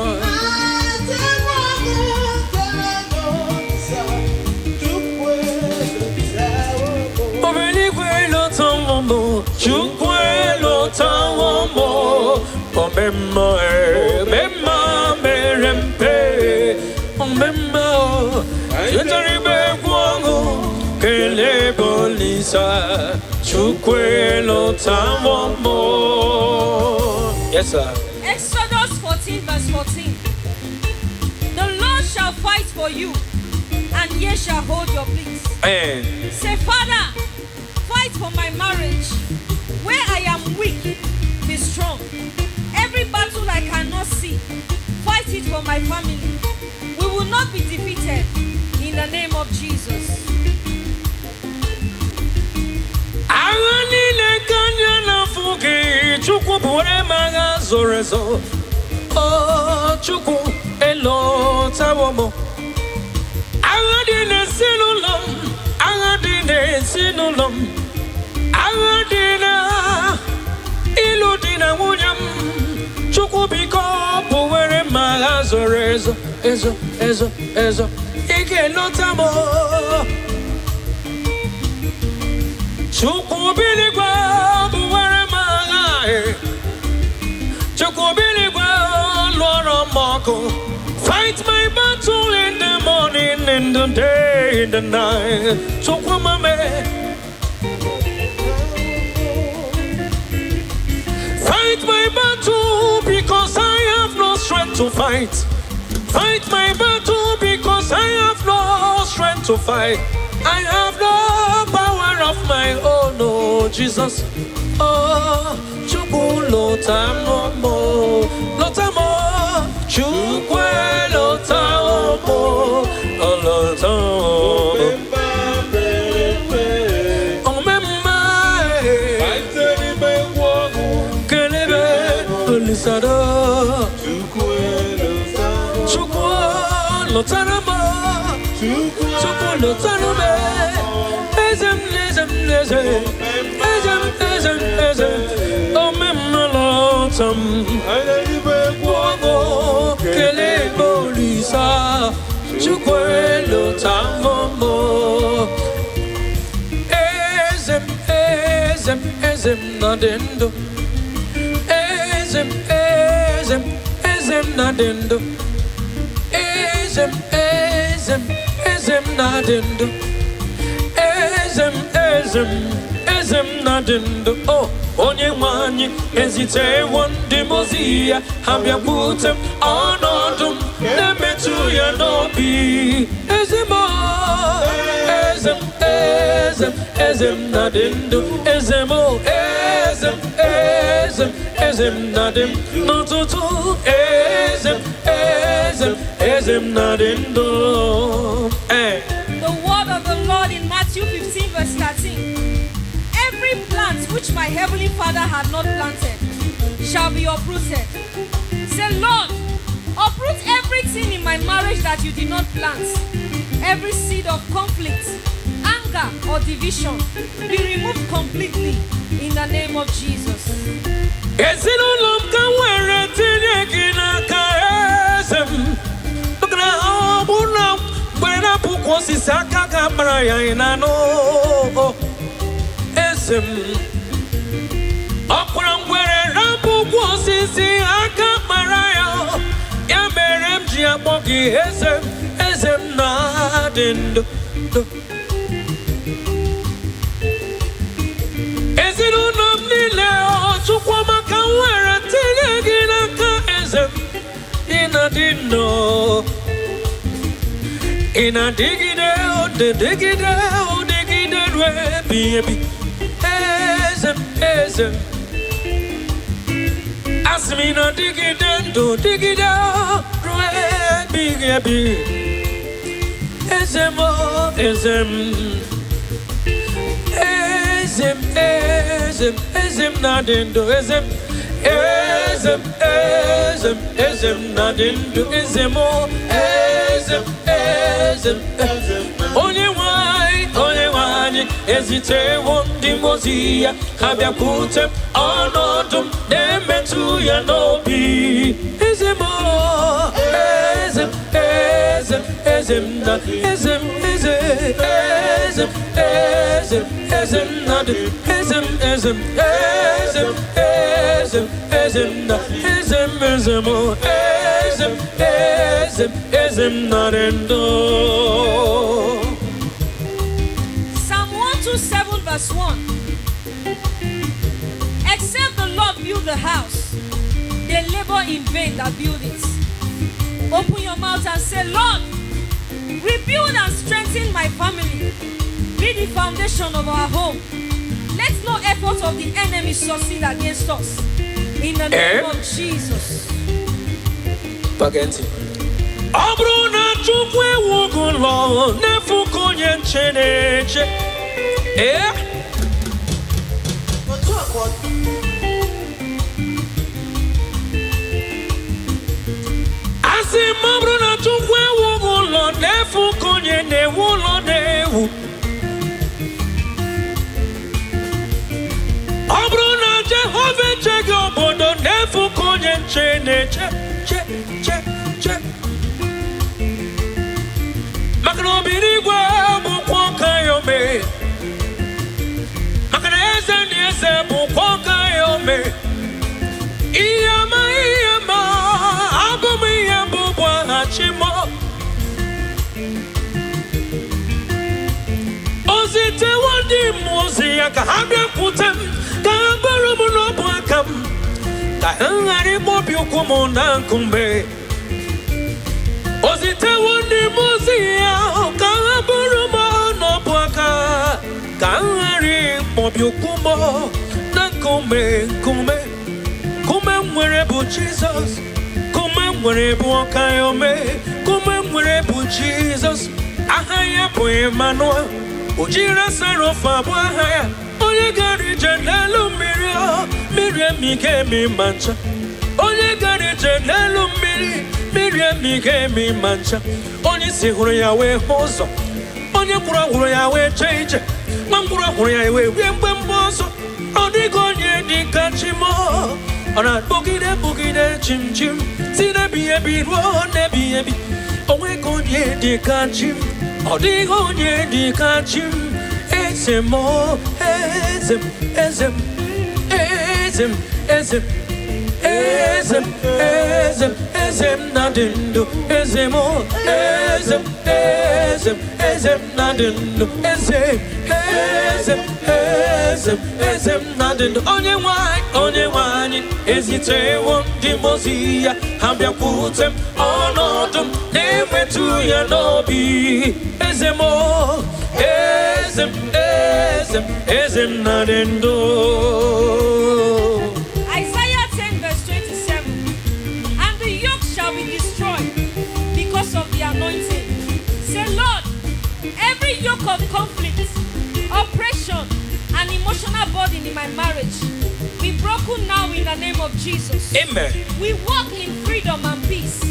Chukwu elotawo m. Obiligwe elotawo m, Chukwu elotawo m, omemma omemma mere mpe, omemma chetara ibe egwu ọṅụ, kelee bụ Olisa, Chukwu elotawo m. Yes, sir. Exodus 14, verse 14. The Lord shall fight for you, and ye shall hold your peace. Amen. Say, Father, fight for my marriage. Where I am weak, be strong. Every battle I cannot see, fight it for my family. We will not be defeated in the name of Jesus. Agha niile ka anya na-afụ gị, Chukwu bụ m agha zoro ezo. O Chukwu elotawo m. Agha dị n'ezinụlọ m, agha dị n'ezinụlọ m, agha dị na ịlụ di na nwunye m, Chukwu biko bụwere m agha zoro ezo, ezo, ezo, ezo. Ị ga-elota m. Chukwu biligwe bụwere m agha e. Chukwu biligwe lụọrọ m ọgụ. Fight my battle in the morning, in the day, in the night. Chukwu mame. battle because I have no strength to fight. Fight my battle because I have no strength to fight. I have no power of my own, oh Jesus. Oh, Chukwu lota mo, lota mo, Chukwu lota mo, oh, lota mo. Omemma, kelebe, olisado. Chukwu lotara mo, Chukwu lotara me. Eze m, eze m, eze, eze m, eze m, eze, omemma lota m. Wogo, kelebe olisa, Chukwu lota mo. Eze m, eze m, eze m na dị ndụ. Eze m, eze m, eze m na dị ndụ. Eze m, eze m, eze m na dị ndụ. Eze m, eze m, eze m na dị ndụ. O, onye nwe anyị ezitewo ndị mozi ya ha bịakwute m ọnọdụ m na-emetụ ya n'obi. Eze m, o, eze m, eze m, eze m na dị ndụ. Eze m, o, eze m, eze m, eze m na dị m n'ụtụtụ. Eze m, eze m, eze m na dị ndụ. Eh. The word of the Lord in Matthew 15, verse 13. Every plant which my heavenly Father had not planted shall be uprooted. Say, "Lord, uproot everything in my marriage that you did not plant. Every seed of conflict, anger, or division be removed completely in the name of Jesus." Ezinụlọ m ka nwere tinye gị n'aka eze m maka na ọ bụ na mgbe na-apụkwa osisi aka ga-amara ya ị na-anụ eze m ọkwara ngwere rapụkwa osisi aka mara ya ya mere m ji akpọ gị eze m eze m na-adị ndụ ndụ. Ezinụlọ m niile ọ Chukwuma ka m nwere tinye gị n'aka eze m ị na-adị ndụ ị na-adịgide odịdịgide odịgide ruo ebighị ebi eze m eze m asị m ị na-adịgide ndụ dịgide ruo ebighị ebi eze m o, eze m eze m eze m eze m na-adị ndụ eze m eze m eze m eze m na-adị ndụ eze m o, eze m eze m eze m onye nwe anyị onye nwe anyị ezitewo ndị mozi ya ha bịakwute m ọnọdụ m na-emetụ ya n'obi eze m o, eze m eze m eze m na eze m eze eze m eze m eze m na dị eze m eze m eze m eze m eze m na eze m eze m o, eze m eze m eze m na dị ndụ. Psalm 127, verse 1. Except the Lord build the house, they labor in vain that build it. Open your mouth and say, "Lord, rebuild and strengthen my family. Be the foundation of our home. Let no effort of the enemy succeed against us. In the name Eh? of Jesus." Gee ntị. Ọ bụrụ na Chukwu ewughị ụlọ n'efu ka onye nche na-eche ee. Otu a ka ọ dị. Asị m ọ bụrụ na Chukwu ewughị ụlọ n'efu ka onye na-ewu ụlọ na-ewu ọ bụrụ na Jehova echeghị obodo n'efu ka onye nche na-eche che che che maka na obiri igwe bụkwa ọka ya ome maka na eze na eze bụkwa ọka ya ome ihe ọma ihe ma abụ m ihe mbụ bụ aha Chimo o zitewo ndị mmụọ ozi ya ka ha bịakwute m ka ha bụrụ m n'ọbụ aka m. Ka m ghara ịkpọbi ụkwụ m na nkume. O zitewo ndị mmụọ ozi ya ka ha bụrụ m n'ọbụ aka, ka m ghara ịkpọbi ụkwụ m na nkume. Nkume, nkume m nwere bụ Jizọs. Nkume m nwere bụ ọka ya ome. Nkume m nwere bụ Jizọs. Aha ya bụ Emmanuel. O jiri asara ofe abụọ aha ya. Onye gara ije n'elu mmiri, ọ mmiri emighị emi ma ncha. Onye gara ije n'elu mmiri, mmiri emighị emi ma ncha. Onye isi hụrụ ya wee hụ ụzọ. Onye ngwụrọ hụrụ ya wee jee ije. Nwa ngwụrọ hụrụ ya wee rie mgbe mgbe ọzọ. Ọ dịghị onye dị ka chi m. Ọ na-akpọgide kpọgide chim chim si n'ebighị ebi ruo n'ebighị ebi. O nweghị onye dị ka chi m. Ọ dịghị onye dị ka chi m. Eze m, eze m, eze m, eze m, eze m, eze m, eze m, eze m na-adị ndụ. Eze m, eze m, eze m, eze m na-adị ndụ. Eze m, eze m, eze m, eze m na-adị ndụ. Onye nwanyị, onye nwanyị ezitewo ndị mmụọ ozi ya, ha bịakwute m ọnọdụ m na-emetụ ya n'obi. Eze m, eze m, eze m, eze m na-adị ndụ. Isaiah 10, verse 27. And the yoke shall be destroyed because of the anointing. Say, "Lord, every yoke of conflict, oppression, and emotional burden in my marriage be broken now in the name of Jesus." Amen. We walk in freedom and peace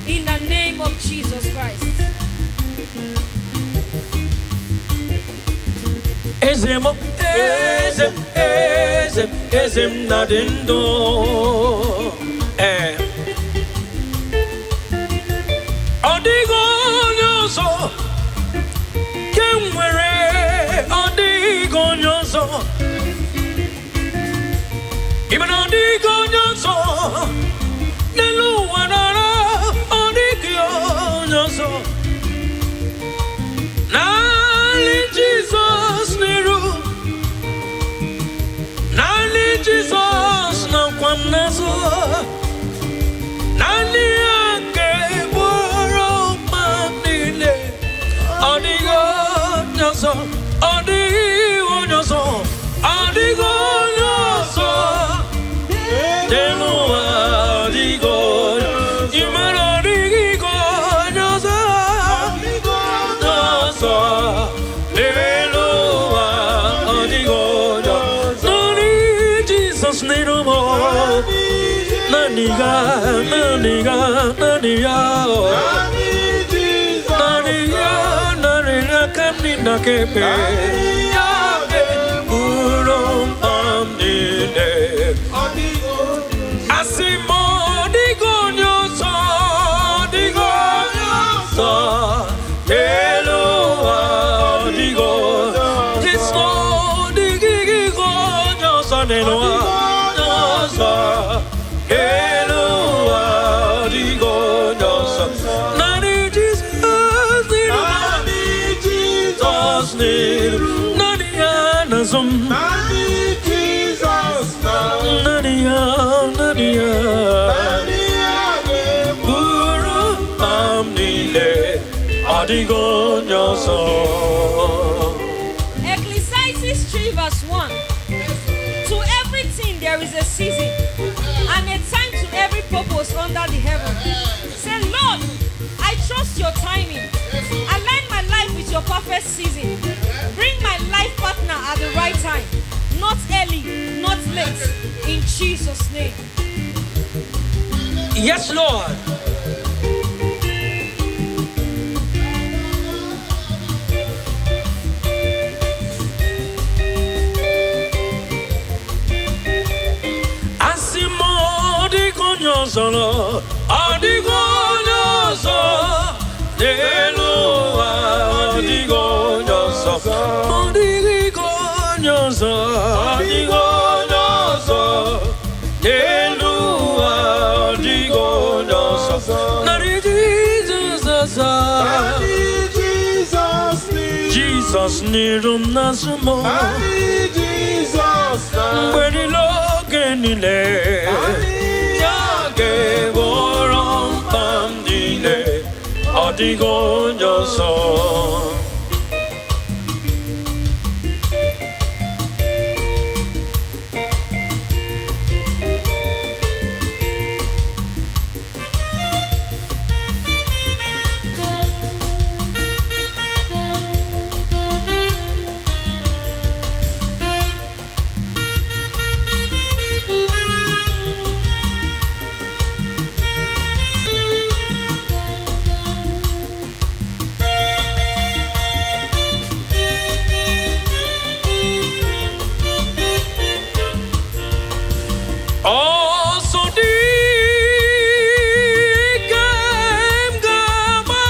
in the name of Jesus Christ. Eze m, eze m, eze m, eze m na-adị ndụ. Ee, ọ dịghị onye ọzọ ke m nwere. Ọ dịghị onye ọzọ. Ị ma na ọ dịghị onye ọzọ n'elu ụwa nara. Ọ dịghị onye ọzọ. Naanị Jizọs n'iru, naanị Jizọs nọkwa m n'azụ. Naanị ya ga-egboro mkpa m niile. Ọ dịghị onye ọzọ. Ọ dịghị onye ọzọ. Ọ dịghị onye ọzọ n'elu ụwa. Ọ dịghị onye. Ị mara ọ dịghị onye ọzọ. Onye ọzọ n'elu ụwa. Ọ dịghị onye ọzọ. Naanị Jizọs n'iru m. Naanị ya, naanị ya, naanị ya. Naanị ya, naanị ya ka m dị na kebe. Ya ga-eburu mkpa m niile. Asị m, ọ dịghị onye ọzọ, ọ dịghị onye ọzọ n'elu ụwa, ọ dịghị onye. Jesu, ọ dịghị onye ọzọ n'elu ụwa, onye ọzọ n'elu ụwa, ọ dịghị onye ọzọ. Naanị Jizọs n'iru m, Jizọs n'iru, naanị ya n'azụ m. Naanị ya, naanị ya buru mkpa m niile. Ọ dịghị onye ọzọ. Ecclesiastes 3, verse 1. To everything there is a season and a time to every purpose under the heaven. Say, "Lord, I trust your timing. Align my life with your perfect season. Bring my life partner at the right time, not early, not late. In Jesus' name." Yes, Lord. Asị m, ọ dịghị onye ọzọ nọ, ọ dịghị onye ọzọ n'elu ụwa, ọ dịghị onye ọzọ, ọ dịghị onye ọzọ, ọ dịghị onye ọzọ n'elu ụwa, ọ dịghị onye ọzọ. Narị Jizọs ọzọ. Jizọs n'iru m, n'azụ m. Mgbe niile. Oge niile ya ga-egboro mkpa m niile, ọ dịghị onye ọzọ. Ọsọ dị ike m ga-agba,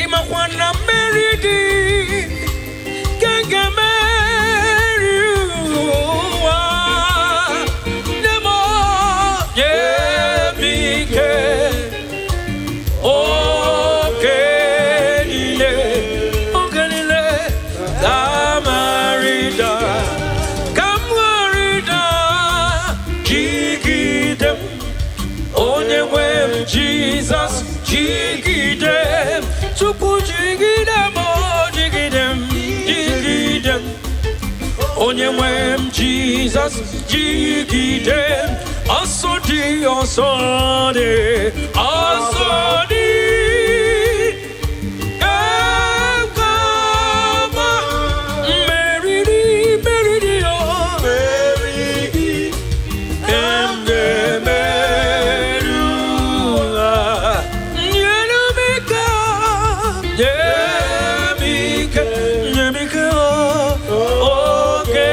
ịmakwa na mmeri dị ka m ga-emeri ụwa. Nye m, nye m ike oge niile, oge niile ka m rịda, ka m rịda. Jigide m, onye nwe m Jizọs, jigide m. Tupu jigide m, o, jigide m, jigide m, onye nwe m Jizọs, jigide m. Ọsọ dị, ọsọ dị, ọsọ dị ka m ga-agba. Meriri, meriri, o Meriri. Ka m ga-emeri ụwa. Nyere m ike, nye m ike, nye m ike oge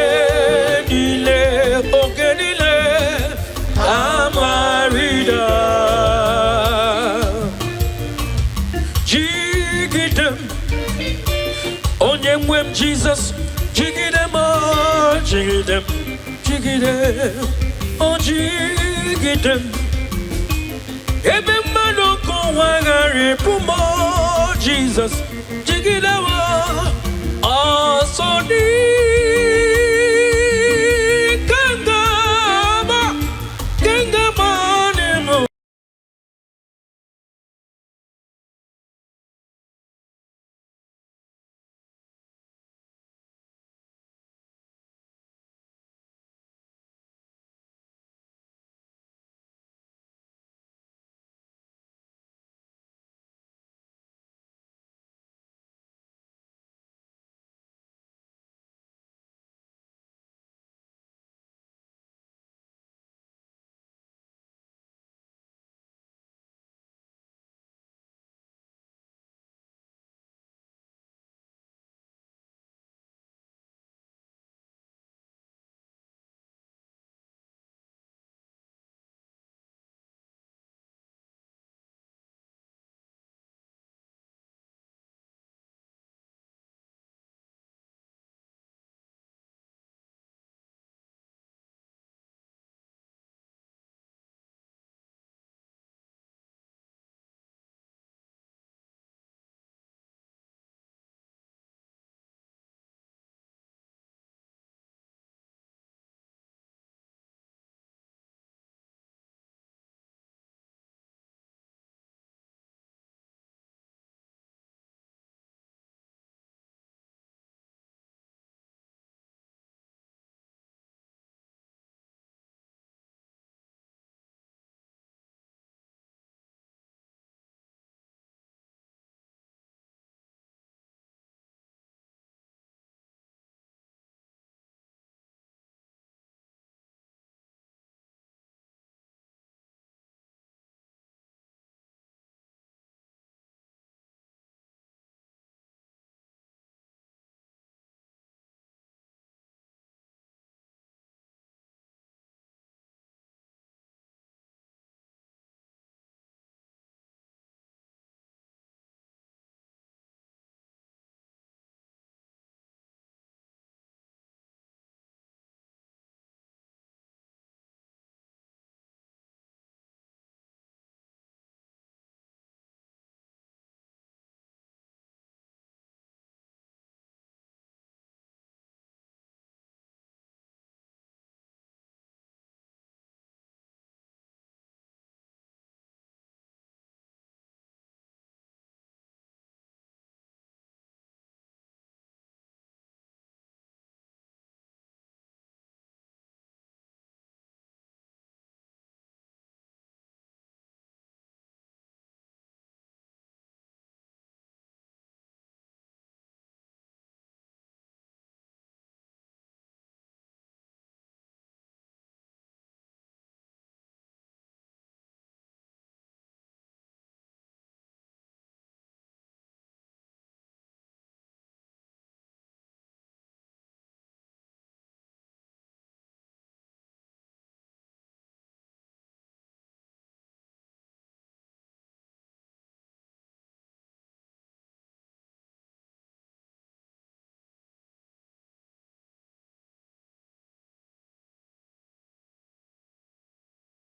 niile, oge niile ka m rịda. Jigide m, onye nwe m Jizọs, jigide m, o, jigide m, jigide m, o, jigide m. Ebe mmadụ nke ụwa ghara ịpụ m, o, Jizọs, jigide m. Ọsọ dị.